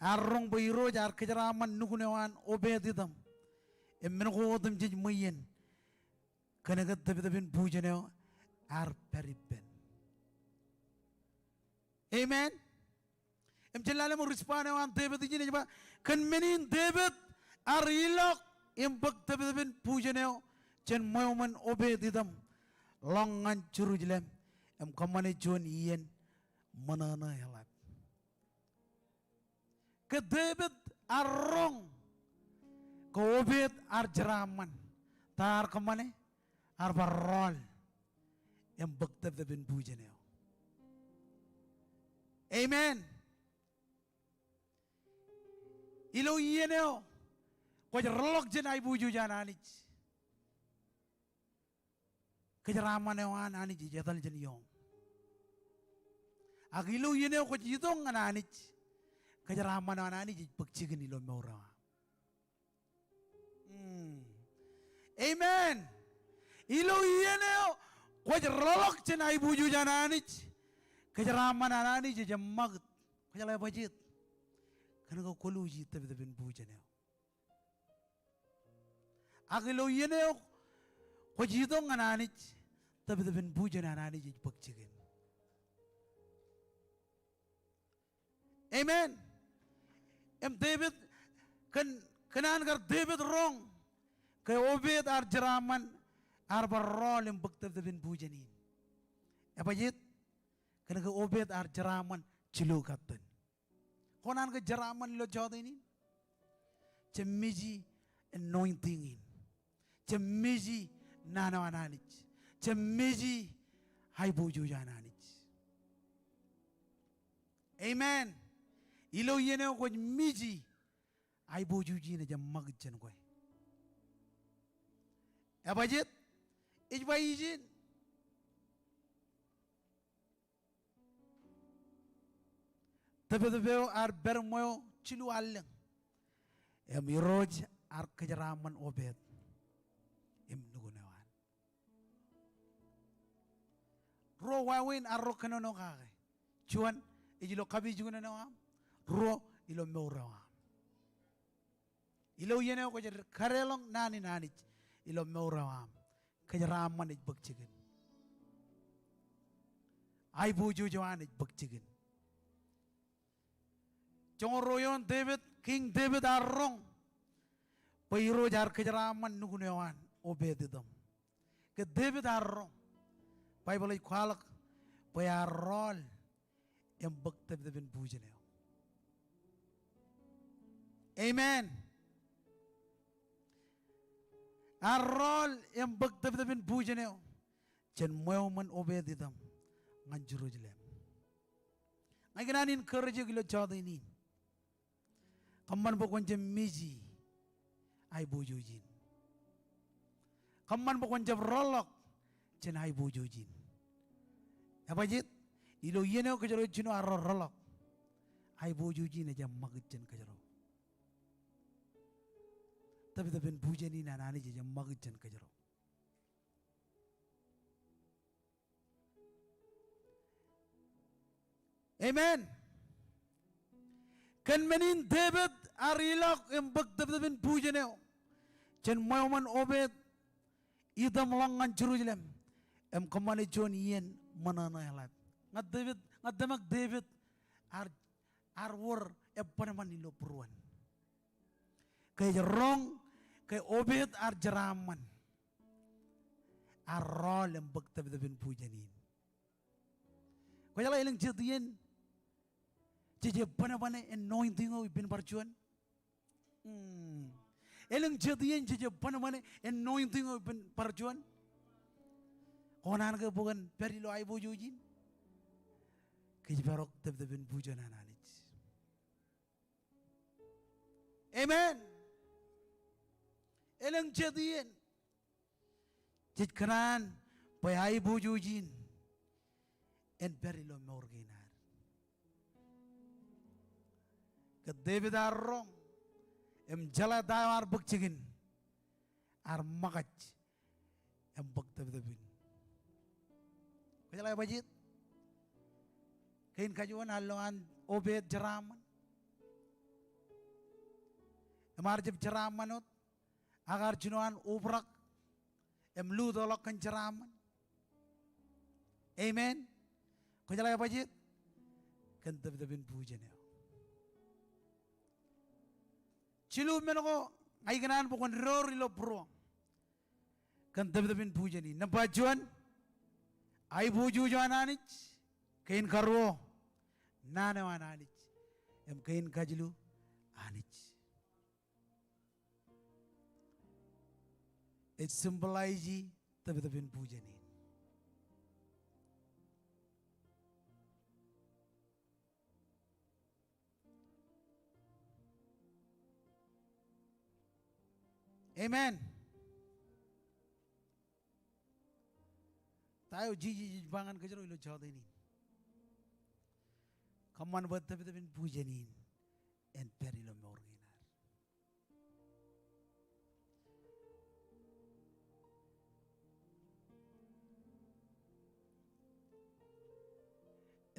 ear roñ bwe Irooj ear kōjeraaṃṃan nukun eo an Obed Idom. Im men ko otemjej ṃweien, kōnke tōptōpin bujen eo ear pād ippān. Amen. Im jen lale ṃōk respond eo an Devid ijin, ej ba, kōn men in Devid ear ilọk im bōk tōptōpin bujen eo jān ṃweo iṃōn Obed Idom ḷọk ñan Jerusalem im kōṃṃane juon iien ṃōṇōṇō eḷap. Ke Devid ear roñ, ke Obed ear jeraaṃṃan, ta ear kōṃṃane? Ear bar rọọl im bōk tōptōpin bujen eo. Amen. Ilo iien eo kwōj rōḷọk jān aiboojoj an Anij, kōjeraaṃṃan eo an Anij ej etal jān ioṃ. Ak ilo iien eo kwōj itok ñan Anij, kōjeraaṃṃan eo an Anij ej bōk jikin ilo mour eo aṃ. Hmm. Amen. Ilo iien eo kwōj rōḷọk jān aiboojoj an Anij, kōjeraaṃṃan an Anij ej eṃṃakūt. Kwōjeḷā bajjek? Kōnke kwō luuji tōptōpin bujen eo. Ak ilo iien eo kwōj itok ñan Anij, tōptōpin bujen an Anij ej bōk jikin. Amen. Im Devid, kōn, kōn an kar Devid roñ, ke Obed ear jeraaṃṃan, ear bar rọọl im bōk tōptōpin bujen in. Ebajjeet? Kōnke Obed ear jeraaṃṃan jilu katten. Kōṇaan ke jeraaṃṃan ilo jota in? Jab meji anointing in. Jab meji naan eo an Anij. Jab meji aiboojoj an Anij. Amen. Ilo iien eo kwōj meji, aiboojoj in ej eṃṃakūt jān kwe. Ebajjeet? Ej ba ijin, tōptōp eo ear pād ṃweo jilu allōñ. Im Irooj ear kōjeraaṃṃan Obed im nukun eo an. Ruo wāween arro kōnono kake. Juon, ej ilo kapijuknen eo aṃ. Ruo, ilo mour eo aṃ. Ilo iien eo kwōj kadeḷọñ naan in Anij ilo mour eo aṃ, kōjeraaṃṃan ej bōk jikin. Aiboojoj eo an ej bōk jikin. Joñoul ruo eoon, Devid, Kiiñ Devid ear roñ bwe Irooj ear kōjeraaṃṃan nukun eo an Obed Idom. Ke Devid ear roñ, Baibōḷ ej kwaḷọk bwe ear rọọl im bōk tōptōpin bujen eo. Amen. Ear rọọl im bōk tōptōpin bujen eo jān ṃweo iṃōn Obed Idom ñan Jerusalem. Ña ikōṇaan encourage eok ilo jota in in. Kōṃṃan bwe kwōn jab meji aiboojoj in. Kōṃṃan bwe kwōn jab rōḷọk jān aiboojoj in. Ebajjeet? Ilo iien eo kōjro jino arro rōḷọk, aiboojoj in ej eṃṃakūt jān kōjro. Tōptōpin bujen in an Anij ej eṃṃakūt jān kōjro. Amen. Kōn men in Devid ear ilọk im bōk tōptōpin bujen eo jān ṃweo iṃōn Obed Idom ḷọk ñan Jerusalem im kōṃṃane juon iien ṃōṇōṇō eḷap. Ña Devid, ña tōmak Devid ear, ear wōr ebbōnṃan ilo būruon. Ke ej roñ, ke Obed ear jeraaṃṃan, ear rọọl im bōk tōptōpin bujen in. Kwōjeḷā elōñ jet iien jej ebbōnṃane anointing eo ippān bar juon? Hmm. Elōñ jet iien jej ebbōnṃane anointing eo ippān bar juon? Kōṇaan ke bwe kōn pād ilo aiboojoj in, kōjparok tōptōpin bujen an Anij. Amen. Elōñ jet iien jej kōṇaan bwe aiboojoj in en pād ilo mour kein ad. Ke Devid ear roñ im jeḷā ta eo ear bōk jikin, ear ṃōkaj im bōk tōptōp in. Kwōjeḷā ebajjeet? Kein kajuon ear lo an Obed jeraaṃṃan. Im ear jab jeraaṃṃan wōt, ak ear jino an obrak im lutōḷọk kōn jeraaṃṃan. Amen. Kwōjeḷā ebajjeet? Kōn tōptōp in bujen eo. Jilu men ko ña ikōṇaan bwe kwōn door ilo būruōṃ kōn tōptōp in bujen in. Nōṃba juon, aiboojoj eo an Anij. Kein karuo, naan eo an Anij. Im kein kajilu, Anij. Ej symbolize tōptōp in bujen in. Amen. Ta eo Jisōs ej ba ñan kōjro ilo jota in? Kōṃṃan bwe tōptōp in bujen in en pād ilo mour kein ad.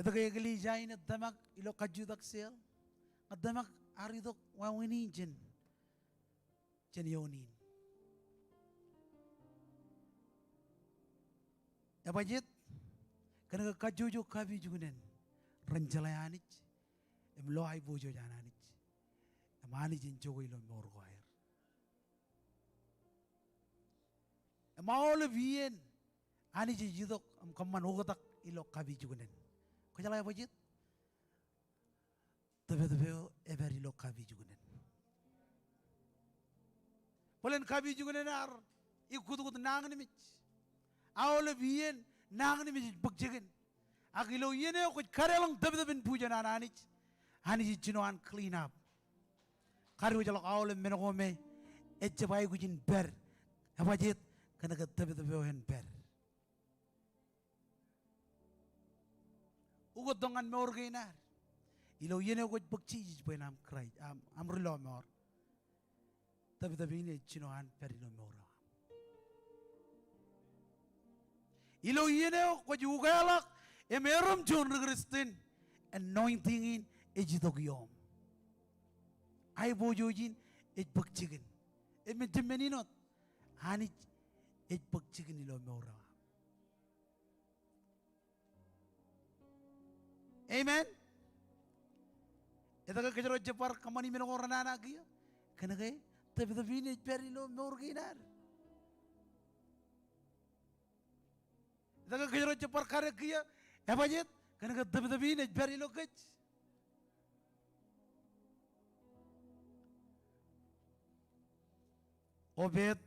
Etke eklejia in ej tōmak ilo kajjutak seel? Ñe tōmak ear itok wāween in jān, jān eoon in. Ebajjeet? Kōnke kajjojo kapijuknen ren jeḷā Anij im lo aiboojoj an Anij. Im Anij en jokwe ilo mour ko aer. Im aolep iien Anij ej itok im kōṃṃan oktak ilo kapijuknen. Kwōjeḷā ebajjeet? Tōptōp eo epād ilo kapijuknen. Bōlen kapijuknen ear ikkutkut nañinmej. Aolep iien nañinmej ej bōk jikin. Ak ilo iien eo kwōj kadeḷọñ tōptōp in bujen an Anij, Anij ej jino an clean up. Kadiwōjḷọk aolep men ko me ejjab aikuj in pād. Ebajjeet? Kōnke tōptōp eo en pād. Ukōt tok ñan mour kein ad. Ilo iien eo kwōj bōk Jisōs bwe en aṃ Kraist, aṃ, aṃ ri lọmọọr, tōptōp in ej jino an pād ilo mour eo aṃ. Ilo iien eo kwōj ukeḷọk im erom juon ri Kristian, anointing in ej itok ioṃ. Aiboojoj in ej bōk jikin. Im ejjab men in wōt, Anij ej bōk jikin ilo mour eo aṃ. Amen. Etke kōjro ejjab bar kōṃṃani men ko renana kiiō? Kōnke tōptōp in ej pād ilo mour kein ad. Etke kōjro ejjab bar kadek kiiō? Ebajjeet? Kōnke tōptōp in ej pād ilo kōj. Obed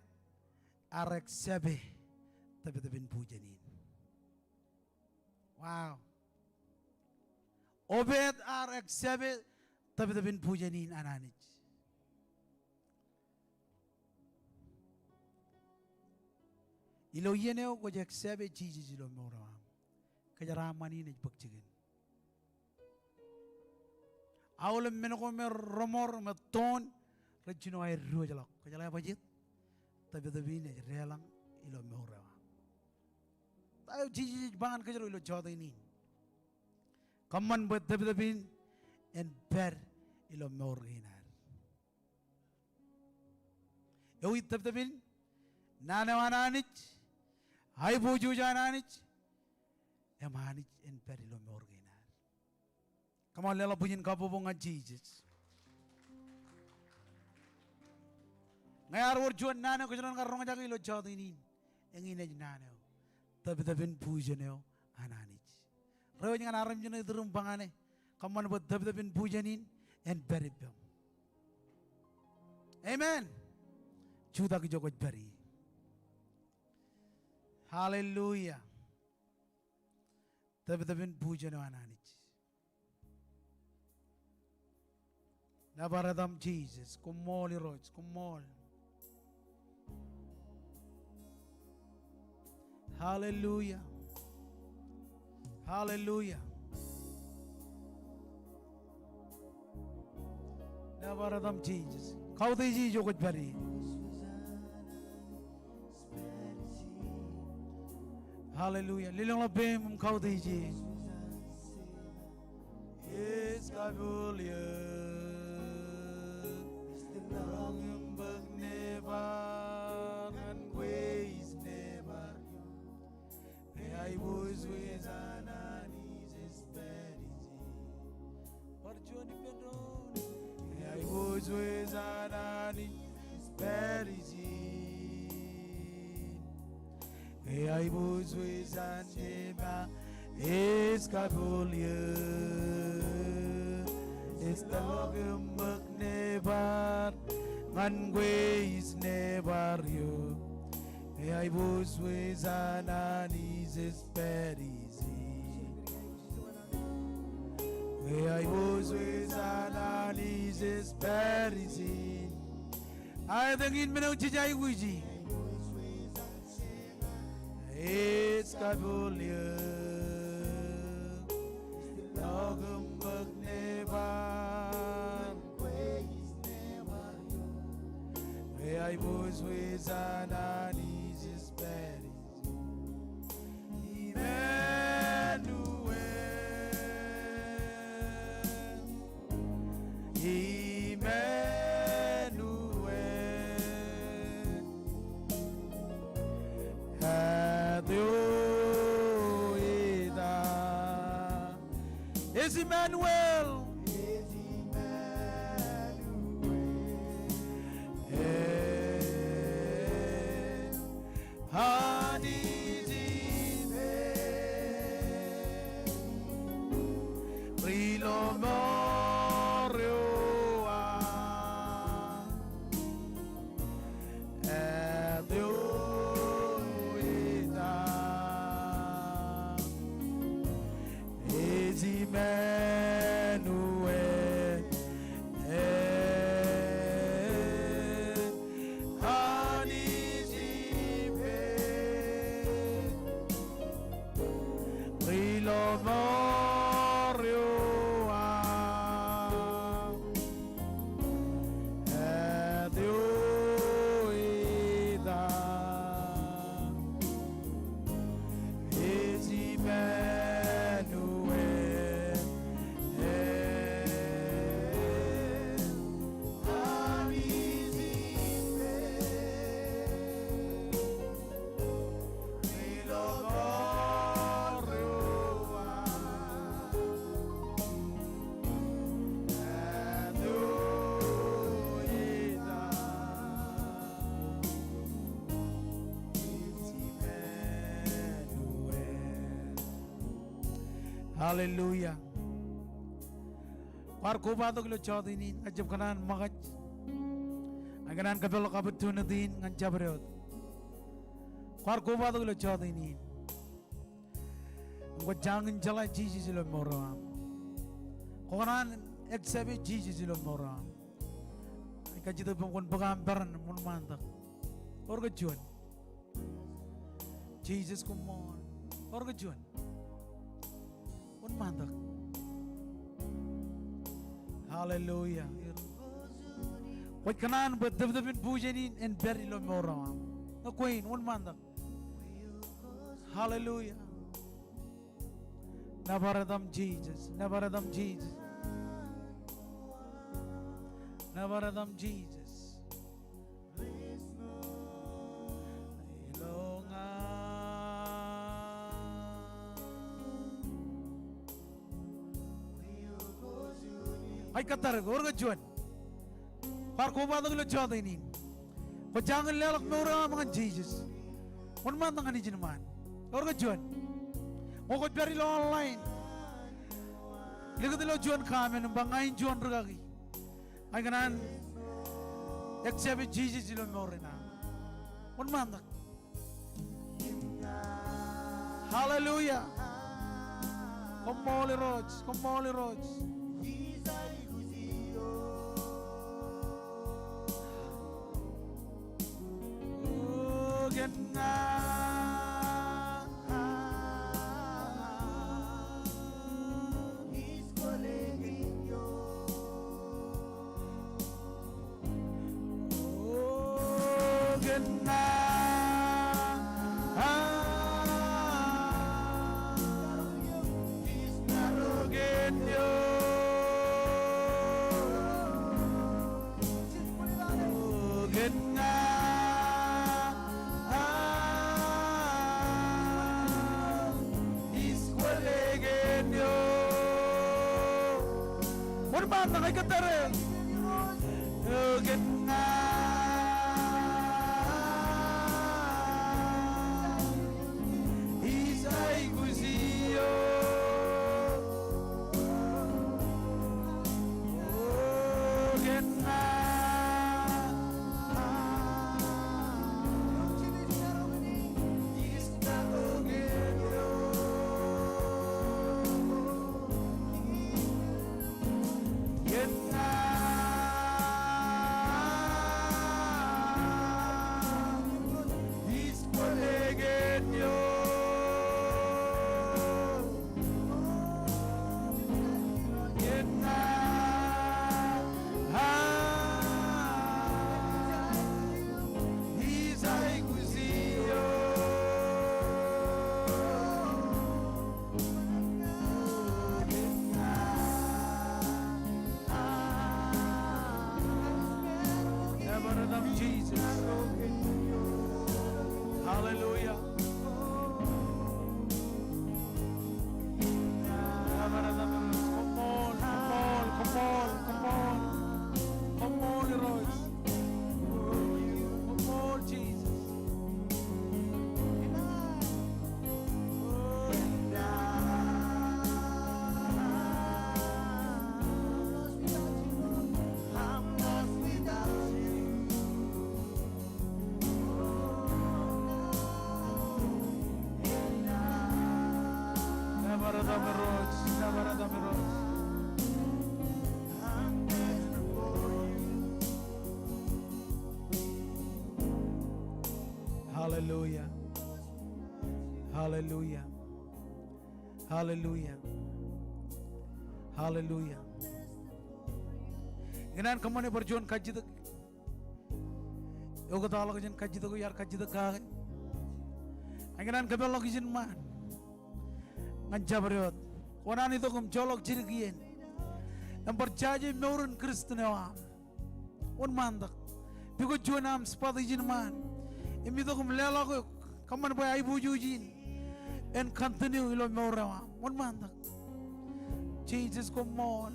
ear accept e tōptōp in bujen in. Wow. Obed ear accept e tōptōp in bujen in an Anij. Ilo iien eo kwōj accept e Jisōs ilo mour eo aṃ, kōjeraaṃṃan in ej bōk jikin. Aolep men ko me remour im ettoon rej jino aer diwōjḷọk. Kwōjeḷā ebajjeet? Tōptōp in ej deḷọñ ilo mour eo aṃ. Ta eo Jisōs ej ba ñan kōjro ilo jota in in? Kōṃṃan bwe tōptōp in en pād ilo mour kein ad. Ewi tōptōp in? Naan eo an Anij, aiboojoj an Anij, im Anij en pād ilo mour kein ad. Come on, leḷọk bwijin kabbokbok ñan Jisōs. Ñe ear wōr juon naan eo kōjro en kar roñjake ilo jota in, eñin ej naan eo, tōptōp in bujen eo an Anij. Reiwōj ñan armej eo ej iturūṃ ba ñan e, kōṃṃan bwe tōptōp in bujen in en pād ippaṃ. Amen. Jutak ijo kwōj pād ie. Hallelujah. Tōptōp in bujen eo an Anij. Nōbar etaṃ Jisōs, koṃṃool Irooj, koṃṃool. Hallelujah. Hallelujah. Nōbar etaṃ Jisōs. Kautiej ijo kwōj pād ie. Hallelujah. Lelōñḷọk peiṃ im kautiej e. Ej kapool eō. Ej tōl ḷọk im bōk nebar ñan kwe ej nebar eo. Ke aiboojoj an Anij ej pād ijin. Bar juon ippān doon. Ke aiboojoj an Anij ej pād ijin. Ke aiboojoj an Jema ej kapool eō. Ej tōl ḷọk im bōk nebar ñan kwe ej nebar eo. Ke aiboojoj an Anij ej pād ijin. Ke aiboojoj an Anij ej pād ijin. Ak etan in men eo jej aikuji. Ej kapool eō. Ej tōl ḷọk im bōk nebar. Ke aiboojoj an Anij ej pād ijin. Imanuel. Imanuel. Āt eo etan. Ej Imanuel. Ej Imanuel. Anij ippān. Ri lọmọọr eo aṃ. Āt eo etan. Ej Imanuel. Anij ippān. Ri lọmọọr eo aṃ. Āt eo etan. Ej Imanuel. Anij ippān. Ri lọmọọr eo aṃ. Āt eo etan. Ej Imanuel. Hallelujah. Kwaar kobatok ilo jọteen in, ña ij jab kōṇaan ṃōkaj. Ña ikōṇaan kōpeḷḷọk opportunity in ñan jabdewōt. Kwaar kobatok ilo jọteen in. Im kwō jañin jeḷā Jisōs ilo mour eo aṃ. Kwō kōṇaan accept e Jisōs ilo mour eo aṃ. Ña ij kajjitōk bwe kwōn bōk aṃ peran im wōnṃaantak. Ewōr ke juon? Jisōs, come on. Ewōr ke juon? Wōnṃaantak. Hallelujah. Kwōj kōṇaan bwe tōptōp in bujen in en pād ilo mour eo aṃ. Ñe kwe in, wōnṃaantak. Hallelujah. Nōbar etaṃ Jisōs, nōbar etaṃ Jisōs. Nōbar etaṃ Jisōs. Ij kōttar eok, ewōr ke juon? Kwaar kobatok ilo jọteen in. Kwō jañin leḷọk mour eo aṃ ñan Jisōs. Wōnṃaantak ñan ijin ṃaan. Ewōr ke juon? Ñe kwōj pād ilo online, likūt ilo juon comment im ba ña in juon rikaki. Ña ikōṇaan accept e Jisōs ilo mour in aṃ. Wōnṃaantak. Hallelujah. Koṃṃool Irooj, koṃṃool Irooj. O, kōn ña. Wōnṃaantak, ej kōttare. O kōn ña ij aikuj eō. O kōn ña Hallelujah. Hallelujah. Koṃṃool, koṃṃool, koṃṃool, koṃṃool. Koṃṃool Irooj. Koṃṃool Jisōs. Nōbar etan Irooj, nōbar etan Irooj. Hallelujah. Hallelujah. Hallelujah. Hallelujah. Ikōṇaan kōṃṃane bar juon kajjitōk. Eoktaḷọk jān kajjitōk eo iar kajjitōk kake. Ikōṇaan kōpeḷḷọk ijin ṃaan ñan jabdewōt. Kwō naan itok im joḷọk jidik iien im bar jaje mour in Kristian eo aṃ. Wōnṃaantak. Pukot juon aṃ spot ijin ṃaan im itok im leḷọk eok. Kōṃṃan bwe aiboojoj in en continue ilo mour eo aṃ. Wōnṃaantak. Jisōs koṃṃool.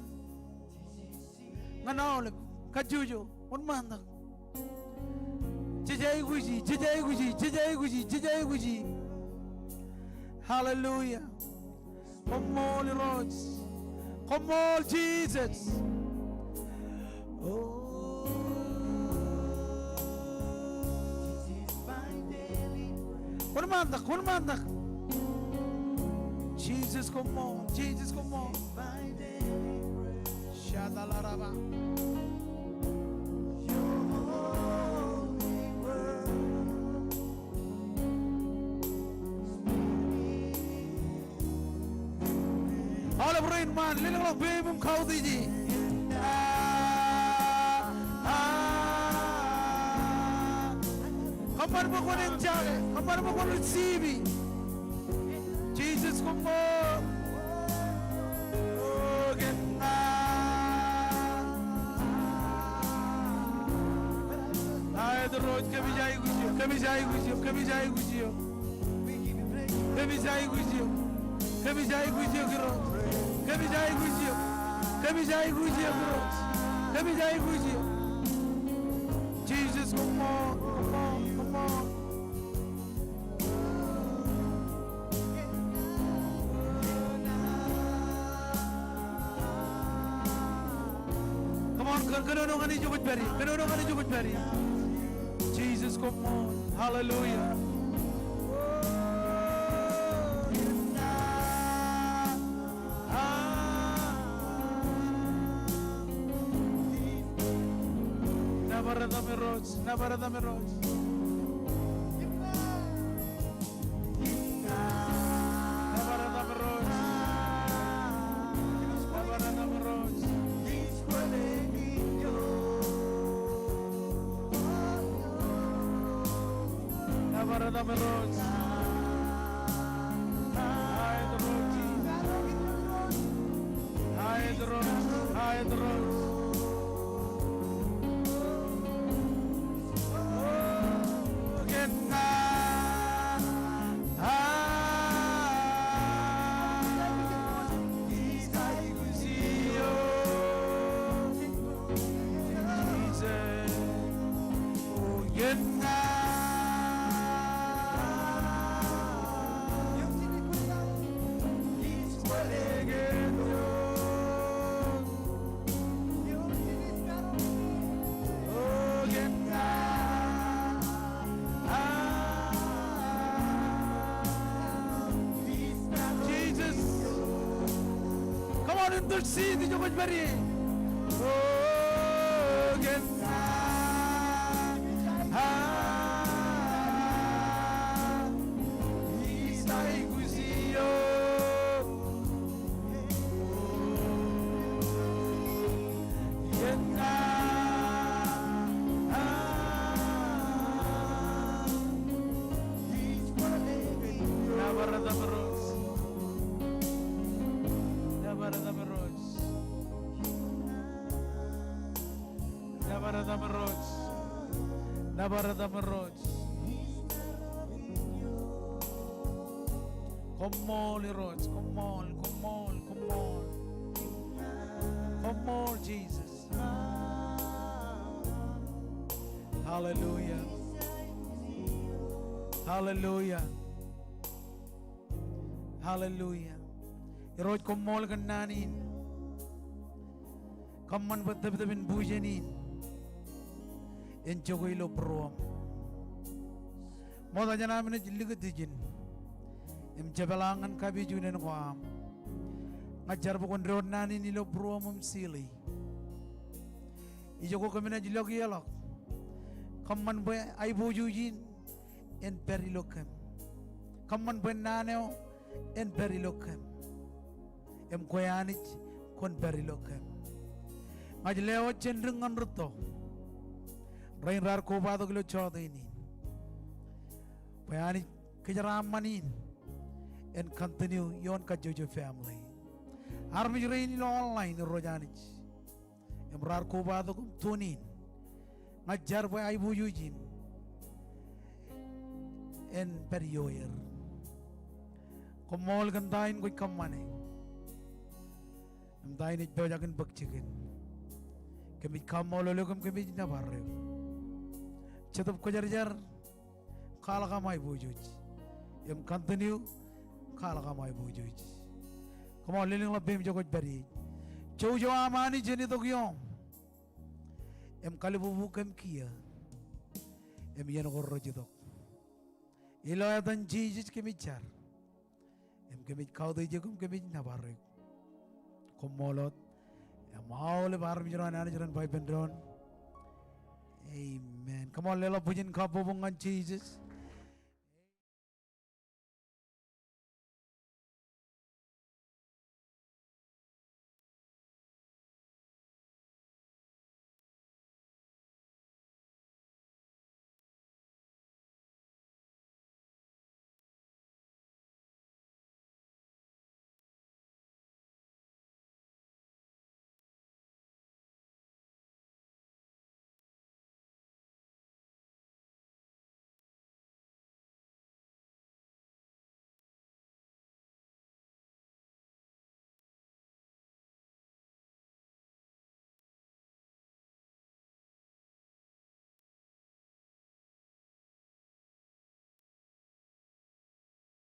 Ñan aolep kajjojo, wōnṃaantak. Jej aikuji, jej aikuji, jej aikuji, jej aikuji. Hallelujah. Koṃṃool Irooj. Koṃṃool Jisōs. Oh. Wōnṃaantak, wōnṃaantak. Jisōs koṃṃool, Jisōs koṃṃool. Shatalaraba. Aolep rein ṃaan, lelōñḷọk peiṃ im kautiej e. Kōṃṃan bwe kwōn eñjake, kōṃṃan bwe kwōn receive e. Jisōs koṃṃool. O kōn ña. Aet Irooj, kōmij aikuj eok, kōmij aikuj eok, kōmij aikuj eok. Kōmij aikuj eok. Kōmij aikuj eok Irooj. Kōmij aikuj eok. Kōmij aikuj eok Irooj. Kōmij aikuj eok. Jisōs koṃṃool, koṃṃool, koṃṃool. Come on, kōn, kōnono ñan ijo kwōj pād ie. Kōnono ñan ijo kwōj pād ie. Jisōs koṃṃool. Hallelujah. Nōbar etaṃ Irooj, nōbar etaṃ Irooj. Nōbar etaṃ Irooj. Nōbar etaṃ Irooj. Nōbar etaṃ Irooj. Aet Irooj. Aet Irooj. Aet Irooj. Kōn ña. Mustard seed ijo kwōj pād ie. O kōn an, ij aikuj eok. Kōn an, ij pād ie. Nōbar etan Irooj. Nōbar etan Irooj. Nōbar etan Irooj. Nōbar etan Irooj. Koṃṃool Irooj, koṃṃool, koṃṃool, koṃṃool. Koṃṃool Jisōs. Hallelujah. Hallelujah. Hallelujah. Irooj koṃṃool kōn naan in. Kōṃṃan bwe tōptōp in bujen in en jokwe ilo būruōṃ. Ṃokta jān am naaj likūt ijin im jepḷaak ñan kapijuknen ko aṃ. Ña ij jar bwe kwōn doon naan in ilo būruōṃ im sili. Ijoko kōm naaj ilọk ieḷọk. Kōṃṃan bwe aiboojoj in en pād ilo kōm. Kōṃṃan bwe naan eo en pād ilo kōm. Im kwe Anij kwōn pād ilo kōm. Ña ij lewōj jān dik ñan rūtto rein raar kobatok ilo jọteen in. Bwe Anij kōjeraaṃṃan in en continue ioon kajjojo family. Armej rein ilo online Irooj Anij im raar kobatok im tune in. Ña ij jar bwe aiboojoj in en pād ioer. Koṃṃool kōn ta in kwōj kōṃṃane. Im ta in ej pojak in bōk jikin. Kōmij kaṃṃoolol eok im kōmij nōbar eok. Jetōb Kwōjarjar, kwaḷọk aṃ aiboojoj. Im continue kwaḷọk aṃ aiboojoj. Come on, lelōñḷọk peiṃ ijo kwōj pād ie. Jouj eo aṃ Anij en itok ioṃ im kalbubu kōm kiiō im iien ko rej itok. Ilo etan Jisōs kōmij jar im kōmij kautiej eok im kōmij nōbar eok. Koṃṃool wōt. Im aolep armej ro an Anij ren ba ippān doon, amen. Come on, leḷọk bwijin kabbokbok ñan Jisōs.